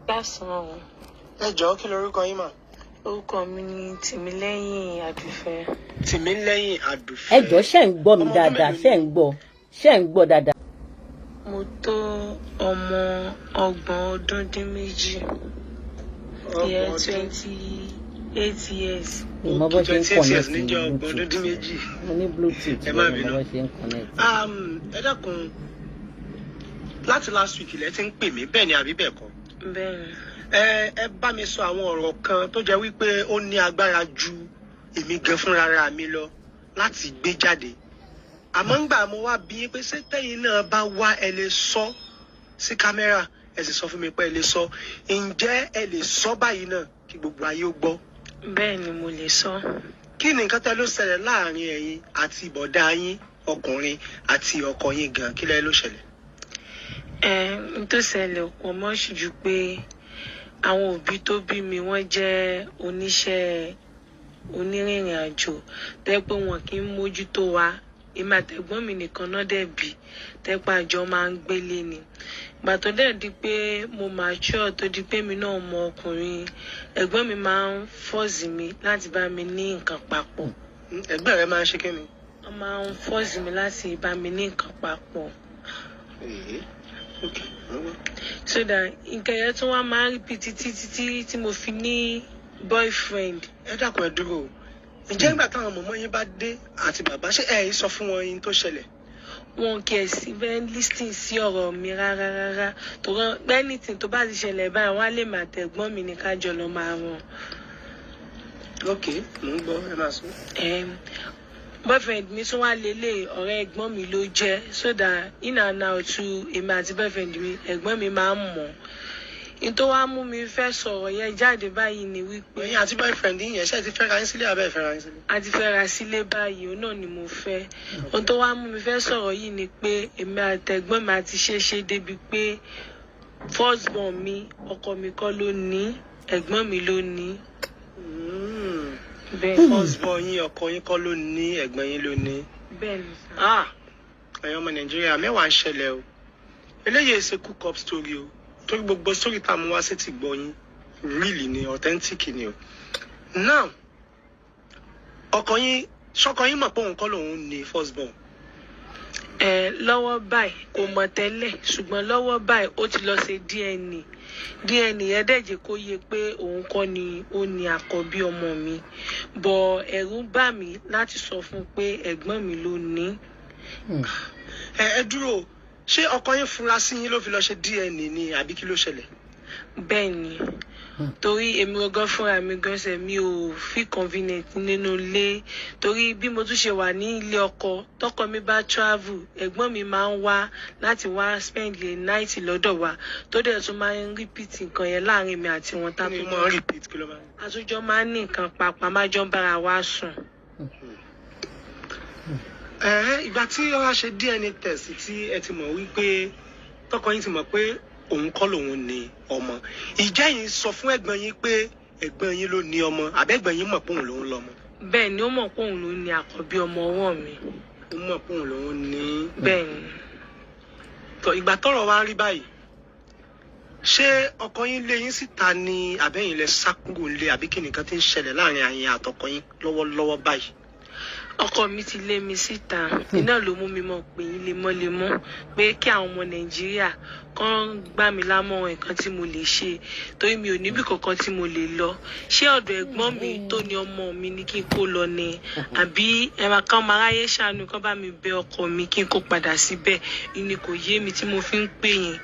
Lásán o. Ẹ jọ̀ọ́, kí lorúkọ yín mà? Orúkọ mi ni Tìmílẹ́yìn Àdùfẹ́. Tìmílẹ́yìn Àdùfẹ́. Ẹ jọ̀ọ́, ṣé ń gbọ́ mi Ọmọ ọdún dáadáa? mélòó Ṣé ń gbọ́? Ṣé ń gbọ́ dáadáa? Mo tó ọmọ 32. Year 30 ọdún. 28 years. Mi mọ bó ṣe ń 28 years connect níjẹ́ 30 ọdún dín bluetooth. méjì. Mo ní bluetooth. Ẹ má Mi mọ bínú. bó ṣe ń connect. Ẹ dákun, láti last week ilẹ̀ ti ń pè mí, bẹ́ẹ̀ ni àbí bẹ́ẹ̀ kọ́? Bẹ́ẹ̀ni. Ẹ bá mi sọ àwọn ọ̀rọ̀ kan tó jẹ́ wípé ó ní agbára ju èmi gan fúnra mi lọ láti gbé jáde, àmọ́ ńgbà mo wá bí yín pé ṣé tẹ́yìn náà bá wá, ẹ lè sọ sí kámẹ́rà, ẹ sì sọ fún mi pé ẹ lè sọ. Ǹjẹ́ ẹ lè sọ báyìí náà kí gbogbo ayé ó gbọ́? Bẹ́ẹ̀ni, mo lè sọ. Kí ni nǹkan tẹ́ ló ṣẹlẹ̀ láàrin ẹ̀yin àti bọ̀dá yín ọkùnrin àti ọkọ yín gan? Kí lẹ́ ló ṣẹlẹ̀? Ẹ n tó ṣẹlẹ̀ pọ̀ mọ́ ṣùjú pé àwọn òbí tó bí mi, wọ́n jẹ́ oníṣẹ́ onírìnrìn àjò tẹ́ pé wọn kì í mójútó wa. Èmi àtẹ̀gbọ́n mi nìkan náà dẹ̀ bí, tẹ́ pé àjọ máa ń gbélé ni. Ìgbà tó dẹ̀ di pé mo mature, tó di pé mi náà mọ ọkùnrin, ẹ̀gbọ́n mi máa ń force mi láti bá mi ní nǹkan papọ̀. Ẹgbẹ́ rẹ máa ń ṣe kí ni? Wọ́n máa ń force mi láti bá mi ní nǹkan papọ̀. Èé, ok, mo ń gbọ́. So that nǹkan yẹn tún wá máa ń repeat títí títí tí mo fi ní boyfriend. Ẹ dákun, ẹ dúró o. Ǹjẹ́ nígbà táwọn mọ̀mọ́ yín bá dé àti bàbá, ṣé ẹ yìí sọ fún wọn yín tó ṣẹlẹ̀? Wọn kì í sí fẹ́ listen sí ọ̀rọ̀ mi rárá rárá, torí anything tó bá ti ṣẹlẹ̀ báyìí, wọ́n á lè máa tẹ̀gbọ́n mi ní kájọ lọ máa ràn. Ok, mò ń gbọ́, ẹ máa sọ. Boyfriend mi tún wá lélẹ̀, ọ̀rẹ́ ẹ̀gbọ́n mi ló jẹ́, so that in and out too, èmi àti boyfriend mi, ẹ̀gbọ́n mi máa ń mọ̀. N tó wá mú mi fẹ́ sọ̀rọ̀ yẹn jáde báyìí ni wípé Ẹ̀yin àti boyfriend yín yẹn, ṣé ẹ ti fẹ́ra yín sílé àbẹ́ ẹ fẹ́ra yín sílé? A ti fẹ́ ra sílé báyìí, òun náà ni mo fẹ́. Ohun tó wá mú mi fẹ́ sọ̀rọ̀ yìí ni pé èmi àtẹ̀gbọ́n mi àti ṣe ṣe débi pé first born mi, ọkọ mi kọ́ ló ní, ẹ̀gbọ́n mi ló ní. Bẹ́ẹ̀. First born yín, ọkọ yín kọ́ ló ní, ẹ̀gbọ́n yín ló ní? Bẹ́ẹ̀ ni sir. Ah, ẹ̀yin ọmọ Nàìjíríà, mẹ́wàá ń ṣẹlẹ̀ o. Eléyìí ṣe cook up story o, torí gbogbo story tá a mú wá sí ti gbọ́ yín, really ni, authentic ni o. Now, ọkọ yín, ṣọkọ yín mọ̀ pé òun kọ́ lòun ní first born? Ẹ lọ́wọ́ báyìí, kò mọ̀ tẹ́lẹ̀, ṣùgbọ́n lọ́wọ́ báyìí, ó ti lọ ṣe DNA. DNA yẹn dẹ̀ jẹ́ kó yé pé òun kọ́ ni ó ní àkọ́bí ọmọ mi, bọ̀ ẹ̀rù ń bà mí láti sọ fún un pé ẹ̀gbọ́n mi ló ní. Ẹ dúró o. Ṣé ọkọ yín fura sí yín ló fi lọ ṣe DNA ni, àbí kí ló ṣẹlẹ̀? Bẹ́ẹ̀ ni, torí èmi gangan fúnra mi gan ṣe mi ò feel convenient nínú ilé, torí bí mo tún ṣe wà ní ilé ọkọ, tọkọ mi bá travel, ẹ̀gbọ́n mi máa ń wá láti wá spend a night lọ́dọ̀ wa, tó dẹ̀ tún máa ń repeat nǹkan yẹn láàrin mi àti wọn tá Kí ni tó mo ń repeat? Kí ló máa ń? Àtúnjọ máa ń ní nǹkan papọ̀, a máa jọ ń bára wa sùn. Ẹ ìgbà tí ó wá ṣe DNA test, tí ẹ ti mọ̀ wípé tọkọ yín ti mọ̀ pé òun kọ́ lòun ní ọmọ, ìjẹ́ yín sọ fún ẹ̀gbọ́n yín pé ẹ̀gbọ́n yín ló ní ọmọ, àbẹ́gbọ́n yín mọ̀ pé òun lòun lọ́mọ? Bẹ́ẹ̀ ni, ó mọ̀ pé òun ló ní àkọ́bí ọmọ ọwọ́ mi. Ó mọ̀ pé òun lòun ní. Bẹ́ẹ̀ ni. Tọ, ìgbà tọ́rọ̀ wá rí báyìí, ṣé ọkọ yín lé yín síta ni, àbẹ́yìn lẹ sá kúrò nílé, àbí kí nìkan ti ń ṣẹlẹ̀ láàrin àyìn àtọkọ yín lọ́wọ́lọ́wọ́ báyìí? Ọkọ mi ti lé mi síta. Iná ló mú mi mọ̀ pé yín lemọ́lemọ́ pé kí àwọn ọmọ Nàìjíríà kàn gbà mí lámọ̀ràn nǹkan tí mo lè ṣe, torí mi ò níbì kankan tí mo lè lọ. Ṣé ọ̀dọ̀ ẹ̀gbọ́n mi tó ní ọmọ mi ní kí n kó lọ ni, àbí ẹ̀rọ kan máa ráyè ṣàánú kán bá mi bẹ ọkọ mi kí n kó padà síbẹ̀? Ìní kò yé mi tí mo fi ń pè yín.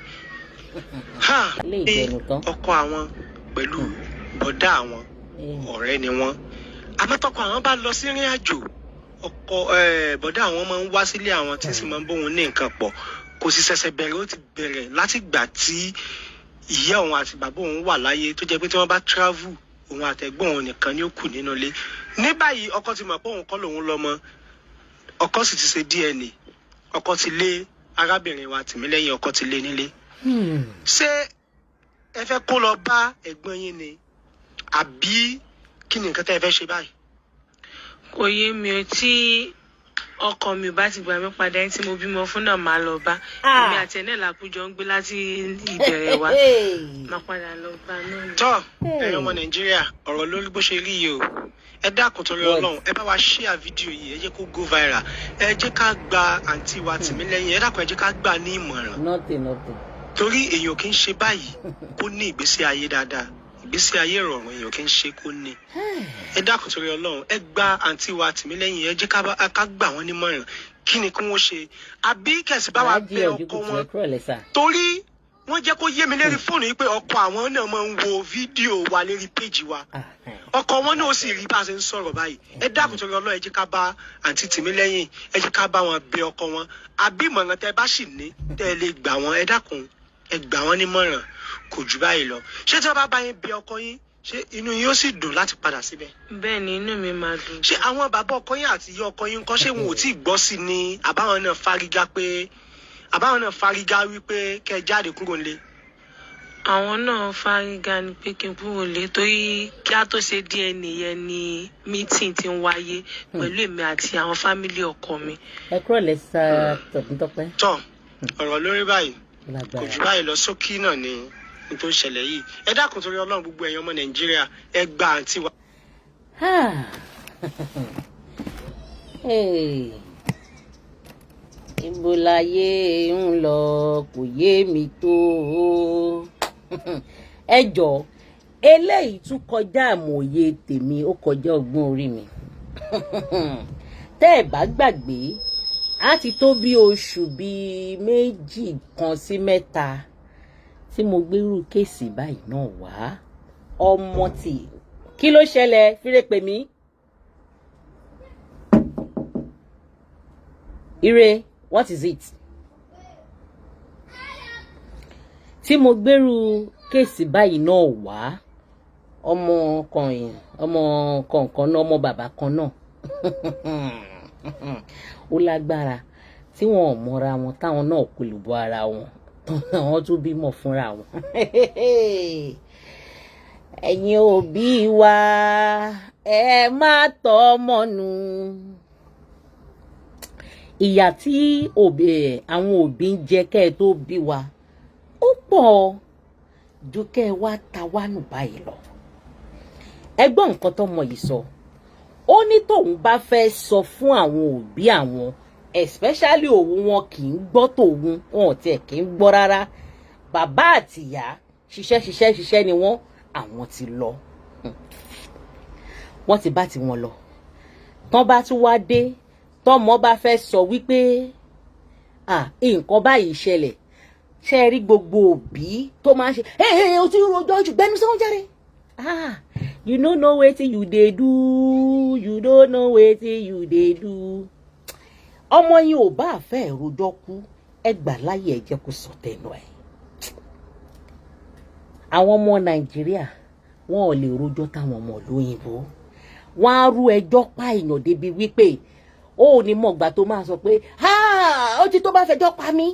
Ha! Ilé ìjẹun tán. Ọkọ àwọn pẹ̀lú bọ̀dá àwọn, ọ̀rẹ́ ni wọ́n, àmọ́ tọkọ àwọn bá lọ sí ìrìn àjò, ọkọ bọ̀dá àwọn máa ń wá sílé àwọn, tí sì máa ń bóun ní nǹkan pọ̀. Kò sì ṣẹ̀ṣẹ̀ bẹ̀rẹ̀, ó ti bẹ̀rẹ̀ látìgbà tí ìyá òun àti bàbá òun wà láyé, tó jẹ́ pé tí wọ́n bá travel, òun àtẹ̀gbọ́n òun nìkan ni ó kù nínú ilé. Ní báyìí, ọkọ ti mọ̀ pé òun kọ́ lòun lọ́mọ, ọkọ sì ti ṣe DNA, ọkọ ti lé arábìnrin wa Tìmílẹ́yìn, ọkọ ti lé nílé. Ṣé ẹ fẹ́ kó lọ bá ẹ̀gbọ́n yín ni, àbí kí ni nǹkan tẹ́ ẹ fẹ́ ṣe báyìí? Kò yé mi o, tí Ọkọ mi ò bá ti gbà mí padà, ẹni tí mo bímọ fún náà máa lọ bá. Ah. Èmi àti ẹ̀ náà làkújọ ń gbé láti ìbẹ̀rẹ̀ wa, máa padà lọ bá náà ni. Tọ́, ẹ̀yin ọmọ Nàìjíríà, ọ̀rọ̀ lórí bó ṣe rí yìí o. Ẹ dákun torí What? Ọlọ́run, ẹ bá wa share fídíò yìí, ẹ jẹ́ kó go viral. Ẹ jẹ́ ká gba àǹtí wa Tìmílẹ́yìn, ẹ dákun, ẹ jẹ́ ká gbà ní ìmọ̀ràn, Nothing, nothing. torí èèyàn kì í ṣe báyìí kó ní ìgbésí ayé dáadáa, ìgbésí ayé ìrọ̀rùn, èèyàn kì í ṣe kó ní. Ẹ dákun torí Ọlọ́run, ẹ gba àǹtí wa Tìmílẹ́yìn, ẹ jẹ́ ká gbà wọ́n nímọ̀ràn. Kí ni kí wọ́n ṣe? Àbí kẹ̀sì bá wa Aláàjì bẹ ọ̀jú ọkọ kùtù, wọn, ẹ kúrò lẹ́sà. torí wọ́n jẹ́ kó yé mi lérí fóònù yìí pé ọkọ àwọn náà máa ń wo fídíò wa lérí péjì wa. Ọkọ wọn náà sì rí bá a ṣe ń sọ̀rọ̀ báyìí. Ẹ dákun torí Ọlọ́run, ẹ jẹ́ ká bá àǹtí Tìmílẹ́yìn, ẹ jẹ́ ká bá wọn bẹ ọkọ wọn, àbí ìmọ̀ràn tẹ́ bá sì ní tẹ́ ẹ lè gbà wọ́n, ẹ dákun, ẹ gbà wọ́n nímọ̀ràn. Kò jù báyìí lọ. Ṣé tí wọ́n bá bá yín bẹ ọkọ yín, ṣé inú yín ó sì dùn láti padà síbẹ̀? Bẹ́ẹ̀ ni, inú mi máa dùn. Ṣé àwọn bàbá ọkọ yín àti ìyá ọkọ yín ńkọ́? Ṣé wọn ò tí ì gbọ́ sí ni, àbáwọn náà fárígá wípé kẹ́ ẹ jáde kúrò nílé? Àwọn náà fárígá ni pé kí n kúrò lé, torí kí á tó ṣe DNA yẹn ni meeting ti ń wáyé pẹ̀lú èmi àti àwọn family ọkọ mi. Ẹ kúrò lẹ́sà, Tọ̀túntọ́pẹ́. Tọ́, ọ̀rọ̀ lórí báyìí kò Lágbára. jù báyìí lọ. Sókí náà ni ní tó ń ṣẹlẹ̀ yìí. Ẹ dákun torí Ọlọ́run, gbogbo ẹ̀yin ọmọ Nàìjíríà, ẹ gba àǹtí wa. Ah. Hey. Ibo láyé ń lọ? Kò yé mi tó o. Ẹ jọ̀ọ́, eléyìí tún kọjá àmọ̀ye tèmi, ó kọjá ọgbọ́n orí mi. Tẹ́ ẹ̀ bá gbàgbé, á ti tó bí oṣù bíi 2 kan sí 3 tí mo gbérú case báyìí náà wá. Ọmọ tí kí ló ṣẹlẹ̀ fíre pè mí. Ire, what is it? Tí mo gbérú case báyìí náà wá, ọmọ kan yẹn, ọmọ kọ̀ọ̀kan náà, ọmọ bàbá kan náà, ó lágbára tí wọn ò mọra wọn, táwọn náà kò lè bọ ara wọn, àwọn tún bímọ fúnra wọn. Ẹ̀yin òbí wa, ẹ má tọ́ ọmọ nù. Ìyà tí òbí, àwọn òbí ń jẹ kẹ́ ẹ tó bí wa, ó pọ̀ ju kẹ́ ẹ wá ta wá nù báyìí lọ. Ẹ gbọ́ nǹkan tọ́mọ yìí sọ. Ó ní tóun bá fẹ́ sọ fún àwọn òbí àwọn, especially òun, wọn kì í gbọ́ tòun, wọn ò tiẹ̀ kì í gbọ́ rárá. Bàbá àtìyá ṣiṣẹ́ ṣiṣẹ́ ṣiṣẹ́ ni wọ́n, àwọn ti lọ, wọ́n ti bá tiwọn lọ. Tán bá tún wá dé, tọ́mọ bá fẹ́ sọ wípé, "Ah, nǹkan báyìí ṣẹlẹ̀," ṣe é rí gbogbo òbí tó máa ń ṣe ẹ ẹ, o ti rojọ́ jù, gbẹnu sọ́hún jáde. Ah, you no know wetin you dey do, you no know wetin you dey do. Ọmọ yín ò bá fẹ́ rojọ́ kú, ẹ gbà láyè, ẹ jẹ́ kó sọ tẹnu ẹ̀. Àwọn ọmọ Nàìjíríà, wọn ò lè rojọ́ táwọn ọmọ lóyìnbó. Wọn á rú ẹjọ́ pa èèyàn débi wípé ó ò ní mọ̀gbà tó máa sọ pé ó ti tó bá fẹjọ́ pa mí.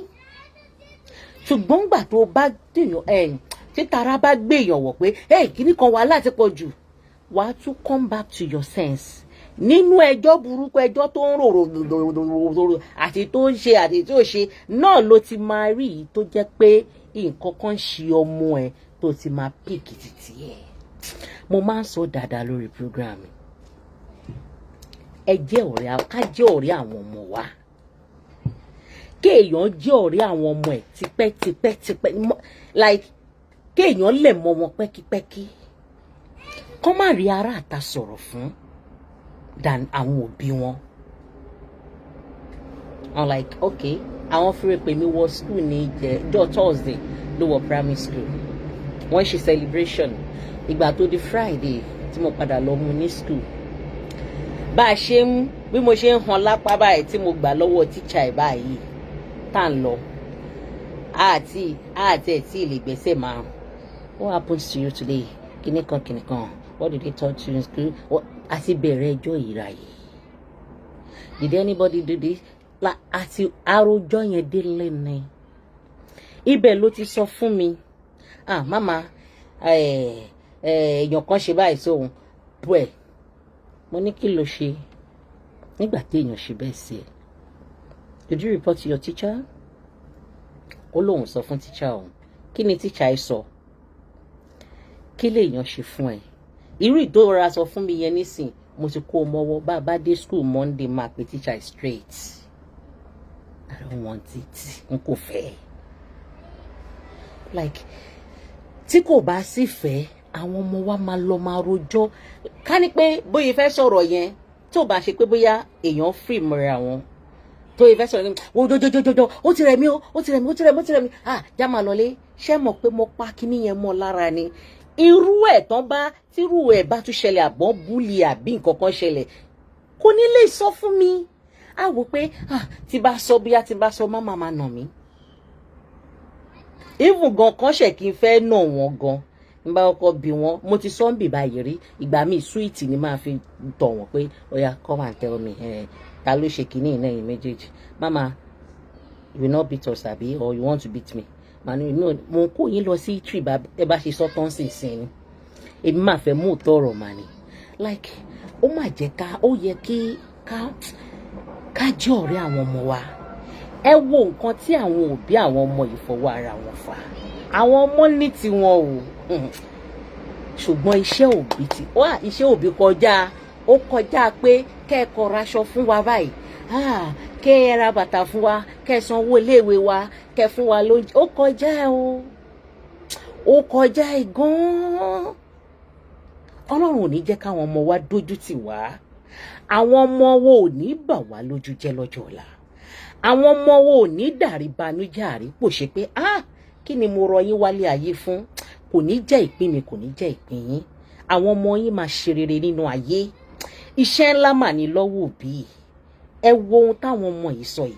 Ṣùgbọ́n gbà tó bá dèèyàn ẹ̀, títara bá gbèyàn wọ̀ pé ẹ̀ kíní kan wà láti pọ̀ jù, wàá tún come back to your sense nínú ẹjọ́ burúkú, ẹjọ́ tó ń rò rò àti tó ń ṣe àti tó ṣe náà, ló ti máa rí yìí tó jẹ́ pé nǹkan kan ń ṣe ọmọ ẹ tó ti máa pick títí ẹ. Mo máa ń sọ dáadáa lórí program mi, ẹ jẹ́ ọ̀rẹ́, ká jẹ́ ọ̀rẹ́ àwọn ọmọ wa, kéèyàn jẹ́ ọ̀rẹ́ àwọn ọmọ ẹ̀ tipẹ́ tipẹ́ tipẹ́, like kéèyàn lè mọ wọn pẹ́kípẹ́kí, kọ́ má rí ará àta sọ̀rọ̀ fún than àwọn òbí wọn. I'm like, okay, àwọn fúre pè mí wọ school ní ìjọ Thursday ló wọ primary school, wọ́n ṣe celebration. Ìgbà tó di Friday tí mo padà lọ mú ní school, bá a ṣe ń bí mo ṣe ń han lápá báyìí tí mo gbà lọ́wọ́ tíṣà ẹ̀ báyìí tá à ń lọ, àti ẹ̀ tí ì lè gbẹ́sẹ̀ márùn. "What happens to you today?" Kíní kan kíní kan. "What did they taught you in school?" Àti bẹ̀rẹ̀ ẹjọ́ ìra yìí. "Did anybody do this?" La àti àròjọ yẹn délé ni. Ibẹ̀ ló ti sọ fún mi, "Ah, mama, èèyàn kan ṣe báyìí sóhun bẹ́ẹ̀." Mo ní, "Kí ló ṣe nígbà tí èèyàn ṣe bẹ́ẹ̀ sí ẹ?" Did you report to your teacher? Ó lóun sọ fún teacher òun. Kí ni teacher ẹ sọ? Kí lèèyàn ṣe fún ẹ? Irú ìdóra sọ fún mi yẹn nísìn, mo ti kó o mọ́wọ́. Bá a bá dé school Monday, máa pe teacher straight. I don't want it. N kò fẹ́. Like, tí kò bá sì fẹ́, àwọn ọmọ wa máa lọ máa rojọ́. Ká ní pé bóyá fẹ́ sọ̀rọ̀ yẹn, tí ò bá ṣe pé bóyá èèyàn free mọ́ra wọn tó yẹ fẹ́ sọ̀rọ̀ ní wo jọjọjọjọ, ó ti rẹ̀ mí o, ó ti rẹ̀ mí, ó ti rẹ̀ mí, ó ti rẹ̀ mí, ah, já máa lọlé. Ṣé mọ̀ pé mo pa kíní yẹn mọ́ lára ni? Irú ẹ̀ tán bá tírú ẹ̀ bá tún ṣẹlẹ̀, àbọ̀n bully àbí nǹkan kan ṣẹlẹ̀, kò ní lè sọ fún mi. Á wò pé, ah, tí bá sọ, bóyá tí bá sọ, má máa nà mí. Even gan kan ṣe kí n fẹ́ nà wọ́n gan, n bá kọ́kọ́ bí wọn. Mo ti sọ ń bì báyìí rí, ìgbà míì sweet ni máa fi tọ̀ wọ́n pé, "Oya, come and tell me, ta ló ṣe kinní yìí lẹ́yìn méjèèjì? Mama, you will not beat us, abi? Or you want to beat me?" Màá ní, "No, mo kó yín lọ sí trip." Ẹ bá ṣe sọ tán sínsìn ni èmi máa fẹ́ mú òótọ́ ọ̀rọ̀ mà ní. Like, ó mà jẹ́ ká, ó yẹ kí ká jẹ́ ọ̀rẹ́ àwọn ọmọ wa. Ẹ wo nǹkan tí àwọn òbí àwọn ọmọ yìí fọwọ́ ara wọn fà. Àwọn ọmọ ní tiwọn o, ṣùgbọ́n iṣẹ́ òbí ti wá, iṣẹ́ òbí kọjá, ó kọjá pé kẹ́ẹ̀kọ́ raṣọ fún wa báyìí, kẹ́ ẹ ra bàtà fún wa, kẹ́ ẹ sanwó iléèwé wa, kẹ́ ẹ fún wa lóúnjẹ. Ó kọjá o, ó kọjá ẹ̀ gan-an. Ọlọ́run ò ní jẹ́ káwọn ọmọ wa dójú tì wá. Àwọn ọmọ wo ò ní bà wá lójú jẹ́ lọ́jọ́ ọ̀la. Àwọn ọmọ wo ò ní dàrí banújẹ́ àrípò ṣe pé, ah, kí ni mo rọ yín wálé ayé fún? Kò ní jẹ́ ìpín mi, kò ní jẹ́ ìpín yín. Àwọn ọmọ yín máa ṣe rere nínú ayé. Iṣẹ́ ńlá mà ní lọ́wọ́ òbí. Ẹ wo ohun táwọn ọmọ yìí sọ yìí.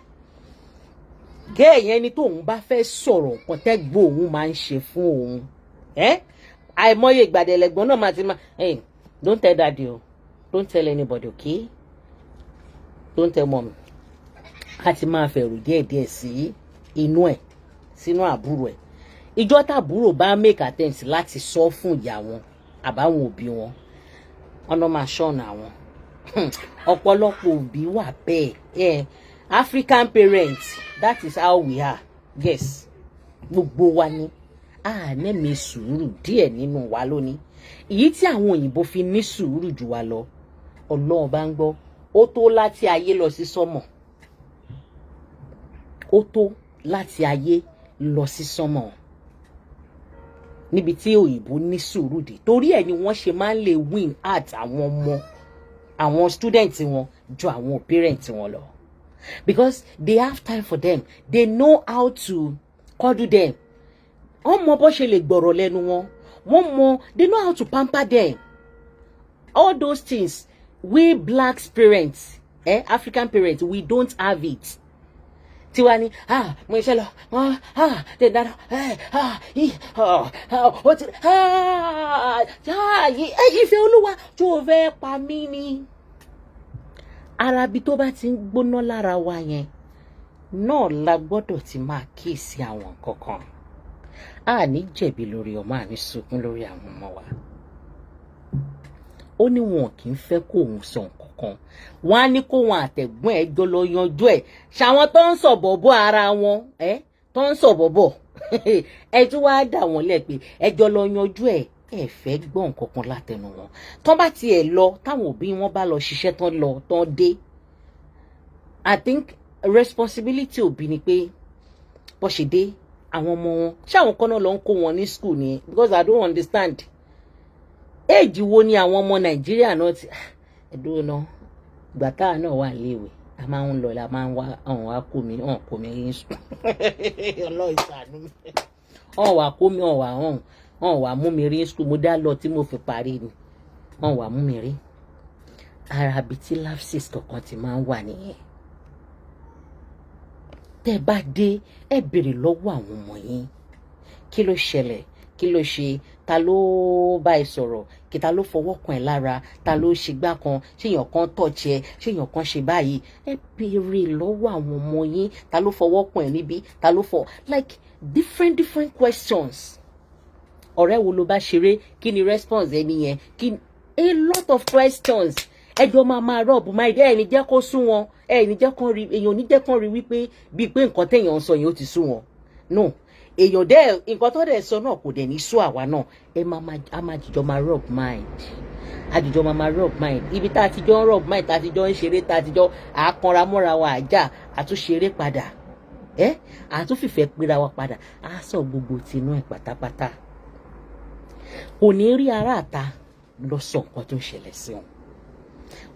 Gẹ́ẹ̀ yẹn ni tóun bá fẹ́ sọ̀rọ̀, nǹkan tẹ́gbọ́n òun máa ń ṣe fún òun. Ẹ́ àìmọye ìgbàdẹ̀lẹ̀gbọ́n náà máa ti máa, "Hey, don't tell Daddy o, don't tell anybody, okay? Don't tell Mom." A ti máa fẹ̀rù díẹ̀díẹ̀ sí inú ẹ̀, sínú àbúrò ẹ̀. Ìjọ tàbúrò bá make attempt láti sọ fún ìyá wọn àbáwọn òbí wọn, ọ̀nà máa ṣọ̀nà àwọn. Ọ̀pọ̀lọpọ̀ òbí wà bẹ́ẹ̀. African parents, that is how we are. Yes, gbogbo wa ni a nẹ́mi sùúrù díẹ̀ nínú wa lónìí, èyí tí àwọn òyìnbó fi ní sùúrù jù wá lọ. Ọlọ́run bá ń gbọ́, ó tó láti ayé lọ sí sọ́mọ̀, ó tó láti ayé lọ sí sọ́mọ̀ níbi tí òyìnbó ní sùúrù dé. Torí ẹ̀ ni wọ́n ṣe máa ń lè win heart àwọn ọmọ, àwọn student wọn ju àwọn parent wọn lọ, because they have time for them. They know how to cuddle them. Wọ́n mọ bó ṣe lè gbọ̀rọ̀ lẹ́nu wọn, wọ́n mọ, they know how to pamper them, all those things. We black parents, African parents, we don't have it. Tiwa ni, ah, mo iṣẹ́ lọ, ah, ah, tẹ̀ dáná, eh, ah, ah, ó ti, ah, ah, ìfẹ́ olúwa tó o fẹ́ pa mí ni. Arabi tó bá ti ń gbóná lára wa yẹn náà la gbọ́dọ̀ ti máa kíyèsí àwọn nǹkan kan. A ní jẹ̀bi lórí ọmọ, àní sunkún lórí àwọn ọmọ wa. Ó ní wọn kì í fẹ́ kó òun sọ nǹkan kan. Wọn á ní kó wọn àtẹ̀gbọ́n ẹ̀ jọ lọ yanjú ẹ̀. Ṣàwọn tó ń sọ̀bọ̀bọ̀ ara wọn ẹ̀, tó ń sọ̀bọ̀bọ̀ ẹ, tún wáá dà wọ́n lẹ̀ pé ẹ jọ lọ yanjú ẹ̀. Ẹ fẹ́ gbọ́ nǹkan kan látẹnu wọn. Tán bá tiẹ̀ lọ, táwọn òbí wọn bá lọ ṣiṣẹ́ tán, lọ tán dé, I think responsibility òbí ni pé bó ṣe dé, àwọn ọmọ wọn, ṣé àwọn kan náà lọ ń kó wọn ní school ni? Because I don't understand, age wo ni àwọn ọmọ Nàìjíríà náà ti ẹdúró náà? Ìgbà táwa náà wà léèwé, a máa ń lọ, la máa ń wá, ọ̀hún wá kó mi, ọ̀hún kó mi rí sùn. Ọlọ́run ṣàánú mi, ọ̀hún wá kó mi, ọ̀hún wá, ọ̀hún ọ̀hún wá mú mi rí school. Mo dá lọ tí mo fi parí ni, ọ̀hún wá mú mi rí. Ara ibi tí lapses kankan ti máa ń wà nìyẹn. Tẹ́ bá dé, ẹ béèrè lọ́wọ́ àwọn ọmọ yín, kí ló ṣẹlẹ̀? Kí ló ṣe? Ta ló bá ẹ sọ̀rọ̀? Kí ta ló fọwọ́ kan ẹ lára? Ta ló ṣe gbá kan? Ṣé èèyàn kan touch ẹ? Ṣé èèyàn kan ṣe báyìí? Ẹ béèrè lọ́wọ́ àwọn ọmọ yín, ta ló fọwọ́ kan ẹ níbí? Ta ló fọ, like, different different questions. Ọ̀rẹ́ wo ló bá ṣeré? Kí ni response ẹni yẹn? Kí, a lot of questions. Ẹjọ́ máa máa rub mind ẹ̀ ní jẹ́ kó sún wọn. Ẹ ní jẹ́ kán rí, èèyàn ò ní jẹ́ kán rí wípé bíi pé nǹkan téèyàn ń sọ yẹn ó ti sú wọn. No, èèyàn dẹ́, nǹkan tó dẹ̀ sọ náà kò dẹ̀ ní sú àwa náà. Ẹ máa máa, a máa jìjọ máa rub mind, àjìjọ máa máa rub mind. Ibi tá a ti jọ ń rub mind, tá a ti jọ ń ṣeré, tá a ti jọ àákanra mọ́ra wa, àjà àtúnṣeré padà, ẹ àtúnfìfẹ́ pera wa padà, á sọ gbogbo tinú ẹ̀ pátápátá. Kò ní rí ará àta lọ sọ nǹkan tó ń ṣẹlẹ̀ sí wọn.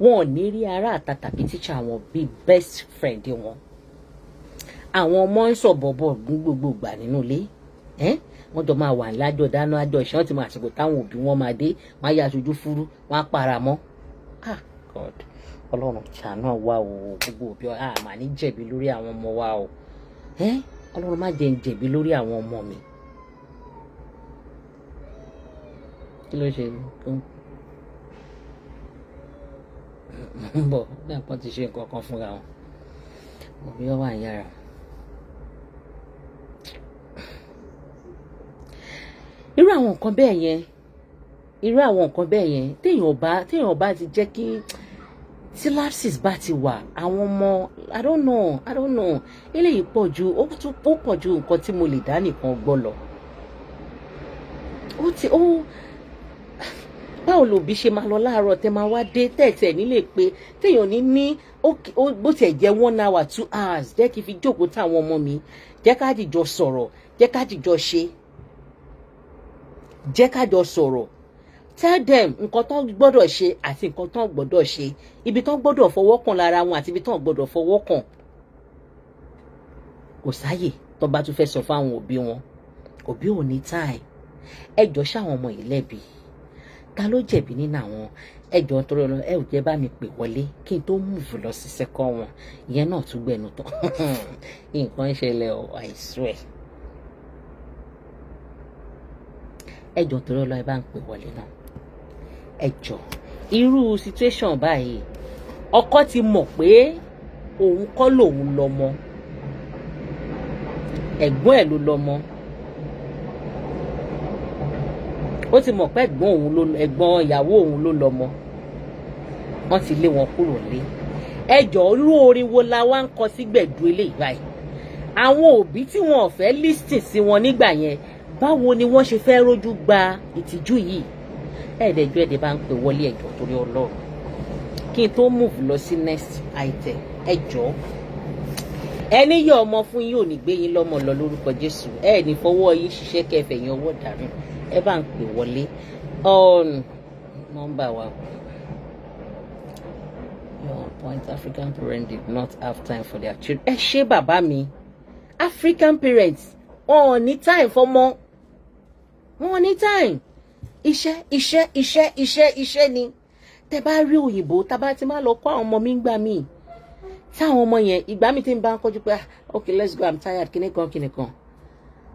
Wọn ò ní rí ará àta tàbí tíṣà wọn bíi best friend wọn. Àwọn ọmọ ń sọ̀bọ̀bọ̀ ní gbogbo ìgbà nínú ilé. Wọ́n jọ máa wà lájọ dáná, àjọ ìṣẹ́. Wọ́n ti mọ àsìkò táwọn òbí wọn máa dé, wọ́n á yá aṣojú fúrú, wọ́n á para mọ́. Ah God, Ọlọ́run ṣàánú wa o. Gbogbo òbí, a máa ní jẹ̀bi lórí àwọn ọmọ wa o. Ọlọ́run má jẹ́ ń jẹ̀bi lórí àwọn ọmọ mi. Kí ló ṣe tó ń bọ̀ ní àpọ́n ti ṣe nǹkan kan fúnra wọn? Òbí ọ wà ní yàrá. Irú àwọn nǹkan bẹ́ẹ̀ yẹn, irú àwọn nǹkan bẹ́ẹ̀ yẹn, téèyàn bá ti jẹ́ kí tí lapses bá ti wà, àwọn ọmọ, I don't know, I don't know. Eléyìí pọ̀ ju, ó tún ó pọ̀ ju nǹkan tí mo lè dá nìkan gbọ́ lọ. Ó ti ó, báwo lòbí ṣe máa lọ láàárọ̀ tẹ máa wá dé tẹ̀tẹ̀ nílé pé téèyàn ní bó tiẹ̀ jẹ́ 1 hour, 2 hours, jẹ́ kí n fi jókòó táwọn ọmọ mi, jẹ́ ká jìjọ sọ̀rọ̀, jẹ́ ká jìjọ ṣe, jẹ́ ká jọ sọ̀rọ̀. Tell them nǹkan tó gbọ́dọ̀ ṣe àti nǹkan tó gbọ́dọ̀ ṣe, ibi tó gbọ́dọ̀ fọwọ́ kàn lára wọn àti ibi tó gbọ́dọ̀ fọwọ́ kàn. Kò sáyè tó bá tún fẹ́ sọ fáwọn òbí wọn, òbí ò ní time. Ẹ jọ, ṣáwọn ọmọ yìí lẹ́bi? Ta ló jẹ̀bi nínú àwọn? Ẹ jọ, nítorí Ọlọ́run, ẹ ò jẹ́ bá mi pè wọlé kí n tó move lọ sí second wọn. Ìyẹn náà tún gbẹnu tán. Nǹkan ń ṣẹlẹ̀ o, I swear. Ẹ jọ, nítorí Ọlọ́run, ẹ bá ń pè wọlé náà. Ẹ jọ, irú situation báyìí, ọkọ ti mọ̀ pé òun kọ́ lòun lọ́mọ, ẹ̀gbọ́n ẹ̀ ló lọ́mọ. Ó ti mọ̀ pé ẹ̀gbọ́n òun ló, ẹ̀gbọ́n ìyàwó òun ló lọ́mọ. Wọ́n ti lé wọn kúrò lé. Ẹ jọ̀ọ́, irú orin wo la wá ń kọ sí gbẹ̀du eléyìí báyìí? Àwọn òbí tí wọn ò fẹ́ listen sí wọn nígbà yẹn, báwo ni wọ́n ṣe fẹ́ rójú gba ìtìjú yìí? Ẹ̀ẹ́dẹ̀jọ́, ẹ̀dẹ̀ bá ń pè wọlé. Ẹ̀jọ̀, torí Ọlọ́run, kí n tó move lọ sí next item. Ẹ jọ̀ọ́, ẹni yọ ọmọ fún yín ò ní gbé yín lọ́mọ lọ lórúkọ Jésù. Ẹ ní fọwọ́ yín ṣiṣẹ́ kẹfẹ̀ yín ọwọ́ dànù. Ẹ bá ń pè wọlé on nọ́mbà wa. Your point, African parents did not have time for their children. Ẹ ṣé, bàbá mi. African parents, wọn ò ní time fọmọ, wọn ò ní time. Iṣẹ́, iṣẹ́, iṣẹ́, iṣẹ́, iṣẹ́ ni. Tẹ bá rí òyìnbó, tá bá ti máa lọ kọ́ àwọn ọmọ mi ń gbà míì, táwọn ọmọ yẹn, ìgbà mi ti ń bá ń kọjú pé, "Ah, okay, let's go, I'm tired," kíní kan kíní kan.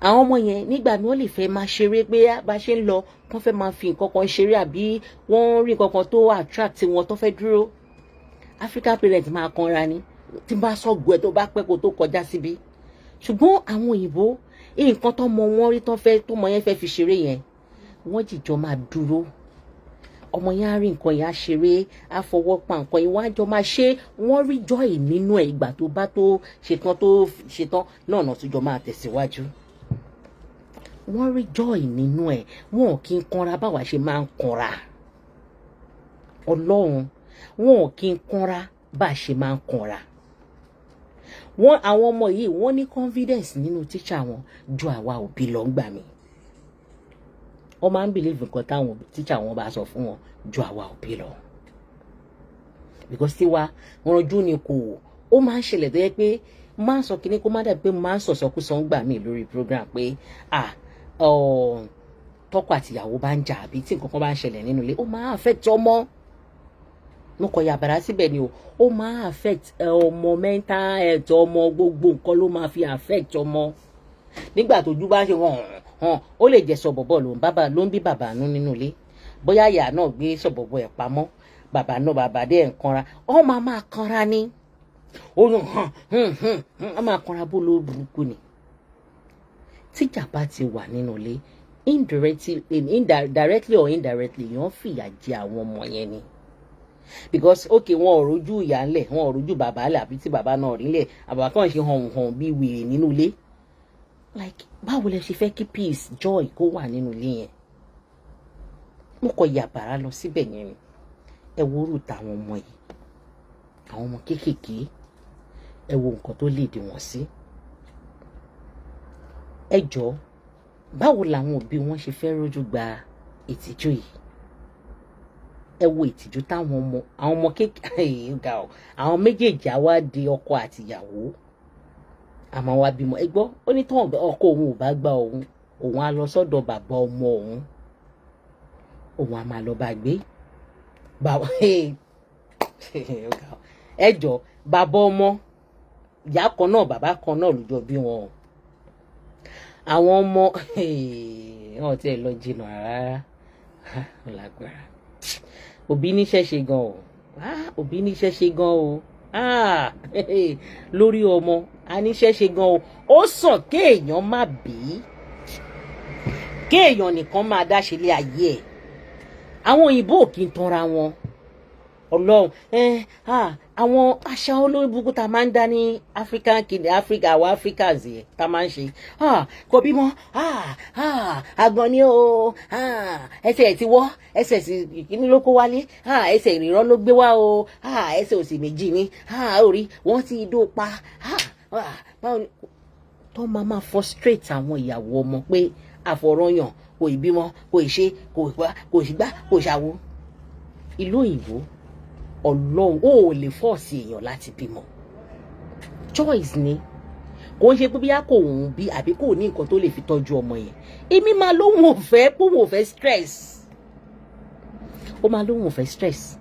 Àwọn ọmọ yẹn nígbà mi, wọ́n lè fẹ́ máa ṣeré pé bá ṣe ń lọ, wọ́n fẹ́ máa fi nǹkan kan ṣeré àbí wọ́n rí nǹkan kan tó attract wọn tó fẹ́ dúró. African parents máa kanra ni tí n bá sọ̀gbọ́ ẹ tó bá pẹ́ kó tó kọjá síbi. Ṣùgbọ́n àwọn òyìnbó, nǹkan tó mọ wọn rí tó fẹ́, tó mọ yẹn fẹ́ fi ṣeré yẹn, wọ́n jìjọ máa dúró. Ọmọ yẹn á rí nǹkan yẹn, á ṣeré, á fọwọ́ pa nǹkan yẹn, wọ́n á jọ máa ṣe. Wọ́n rí joy nínú ẹ̀. Ìgbà tó bá tó ṣetán, tó ṣetán náà náà tó jọ máa tẹ̀síwájú. Wọ́n rí joy nínú ẹ̀. Wọn ò kí ń kanra báwa ṣe máa ń kanra. Ọlọ́run, wọn ò kí ń kanra bá a ṣe máa ń kanra. Wọ́n, àwọn ọmọ yìí, wọ́n ní confidence nínú tíṣà wọn ju àwa òbí lọ ń gbà mí. Wọ́n máa ń believe nǹkan táwọn tíṣà wọn bá sọ fún wọn ju àwa òbí lọ, because tiwa ranjú ni kò. Ó máa ń ṣẹlẹ̀ tó yẹ pé máa ń sọ kínní kó má dàbí pé máa ń sọ̀sọ́kúsọ ń gbà mí lórí program pé, ah, tọkọ àtìyàwó bá ń jà àbí tí nǹkan kan bá ń ṣẹlẹ̀ nínú ilé, ó máa affect ọmọ. Mo kọ̀ yàbàrá síbẹ̀ ni o. Ó máa affect ọmọ, mental health ọmọ, gbogbo nǹkan ló máa fi affect ọmọ. Nígbà tójú bá ṣe hàn hàn, ó lè jẹ́ sọ̀bọ̀bọ̀ ló ń bá ló ń bí bàbá nú nínú ilé. Bóyá ìyá náà gbé sọ̀bọ̀bọ̀ ẹ̀ pamọ́, bàbá náà, bàbá dẹ̀ ń kanra, ọ máa máa kanra ni. Ó hàn hàn hàn, ọ máa kanra bó ló burúkú ni. Tíjà bá ti wà nínú ilé, indirectly or indirectly, yẹn fìyà jẹ àwọn ọmọ yẹn ni. Because okay, wọn ò rojú ìyá ńlẹ̀, wọn ò rojú bàbá ńlẹ̀, àbí tí bàbá náà rí ńlẹ̀, àbàbà kàn ṣe hàn hàn bí wèrè nínú ilé. Like, báwo lẹ ṣe fẹ́ kí peace, joy kó wà nínú ilé yẹn? Mo kọ yàbàrá lọ síbẹ̀ yẹn ni. Ẹ wo orú tàwọn ọmọ yìí, àwọn ọmọ kéékèèké, ẹ wo nǹkan tó lè dì wọ́n sí. Ẹ jọ̀ọ́, báwo làwọn òbí wọn ṣe fẹ́ rójú gba ìtìjú yìí? Ẹ wo ìtìjú táwọn ọmọ, àwọn ọmọ kéékèèké ga ọ, àwọn méjèèjì á wá di ọkọ àtìyàwó, àmọ́ wá bímọ. Ẹ gbọ́, ó ní tán ọkọ òun ò bá gba òun, òun á lọ sọ́dọ̀ bàbá ọmọ òun, òun á máa lọ bá gbé bàbá. Ẹ jọ, bàbá ọmọ, ìyá kan náà, bàbá kan náà ló jọ bí wọn o. Àwọn ọmọ wọn tiẹ̀ lọ jìnnà rárá, lágbára. Òbí níṣẹ́ ṣe gan o, òbí níṣẹ́ ṣe gan o lórí ọmọ, a níṣẹ́ ṣe gan o. Ó sàn kéèyàn má bí, kéèyàn nìkan máa dá ṣe lé ayé ẹ̀. Àwọn òyìnbó ò kí ń tanra wọn. Ọlọ́run ẹ, àwọn àṣà olórí burúkú tá a máa ń dá ní African kìnìún, Africa, àwọn Africans yẹn tá a máa ń ṣe, kò bímọ, àgbọ̀n ni o, ẹsẹ̀ ẹ̀ ti wọ́, ẹsẹ̀ sì kíní ló kó wálé, ẹsẹ̀ ìrìnrọ́ ló gbé wá o, ẹsẹ̀ òsì méjì ni orí wọ́n ti dó pa. Báwo ni tó máa máa frustrate àwọn ìyàwó ọmọ pé àfọ̀rọ̀yàn, kò ì bímọ, kò ì ṣe, kò gbá, kò sì gbá, kò ṣàwo. Ìlú òyìnbó, Ọlọ́run, ó lè force èèyàn láti bímọ. Choice ni. Kò ń ṣe pé bíyà kò ń bí àbí kò ní nǹkan tó lè fi tọ́jú ọmọ yẹn. Èmi máa lóhùn ò fẹ́, pé òun ò fẹ́ stress, ó máa lóhùn ò fẹ́ stress,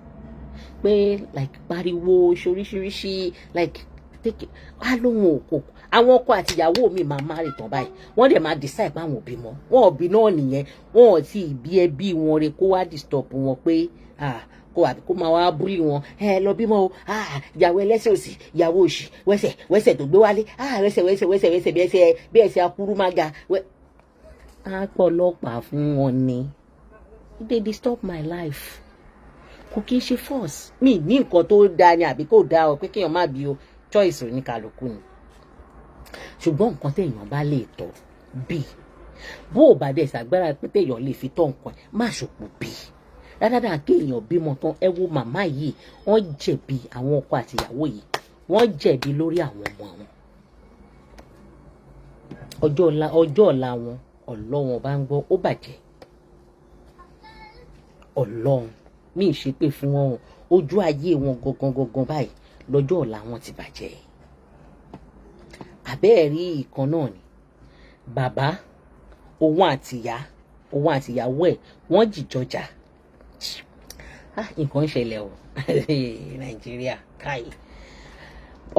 pé like pariwo ṣoríṣiríṣi, like take á lóhùn òkò. Àwọn ọkọ àti ìyàwó mi máa má rè tán báyìí, wọ́n dẹ̀ máa decide pé àwọn òbí mọ́ wọn ò bí náà nìyẹn. Wọn ò tí ì bí ẹbí wọn re kó wá disturb wọn pé, ah, kó àbí kó máa wá bully wọn. Ẹ lọ bímọ o, ah, ìyàwó ẹlẹ́sẹ̀ òsì, ìyàwó òsì, wẹ́sẹ̀ wẹ́sẹ̀ tó gbé wálé, ah, wẹ́sẹ̀ wẹ́sẹ̀ wẹ́sẹ̀ wẹ́sẹ̀ bí ẹsẹ̀, bí ẹsẹ̀ akúrú má ga wẹ́. Á pọ̀ ọlọ́pàá fún wọn ni. They disturb my life. Kò kí n ṣe force mi ní nǹkan tó dáa ni àbí kò dáa o, pé kéèyàn má bí o, choice oníkàlùkù ni. Ṣùgbọ́n nǹkan téèyàn bá lè tọ́ bí, bó o bá dẹ̀ ṣàgbára pé téèyàn lè fi tọ́ nǹkan, má ṣòpò bí dáadáa kéèyàn bímọ tán. Ẹ wo màmá yìí, wọ́n jẹ̀bi. Àwọn ọkọ àtìyàwó yìí, wọ́n jẹ̀bi lórí àwọn ọmọ wọn. Ọjọ́ ọ̀la, ọjọ́ ọ̀la wọn, Ọlọ́run bá ń gbọ́, ó bàjẹ́. Ọlọ́run mi ì ṣépè fún wọn o. Ojú ayé wọn gangan gangan báyìí lọ́jọ́ ọ̀la wọn ti bàjẹ́. Àbẹ́ẹ̀rí ìkan náà ni bàbá òun àtìyá, òun àtìyàwó ẹ̀, wọ́n jìjọjà. Ah, nǹkan ń ṣẹlẹ̀ o, Nàìjíríà káyì.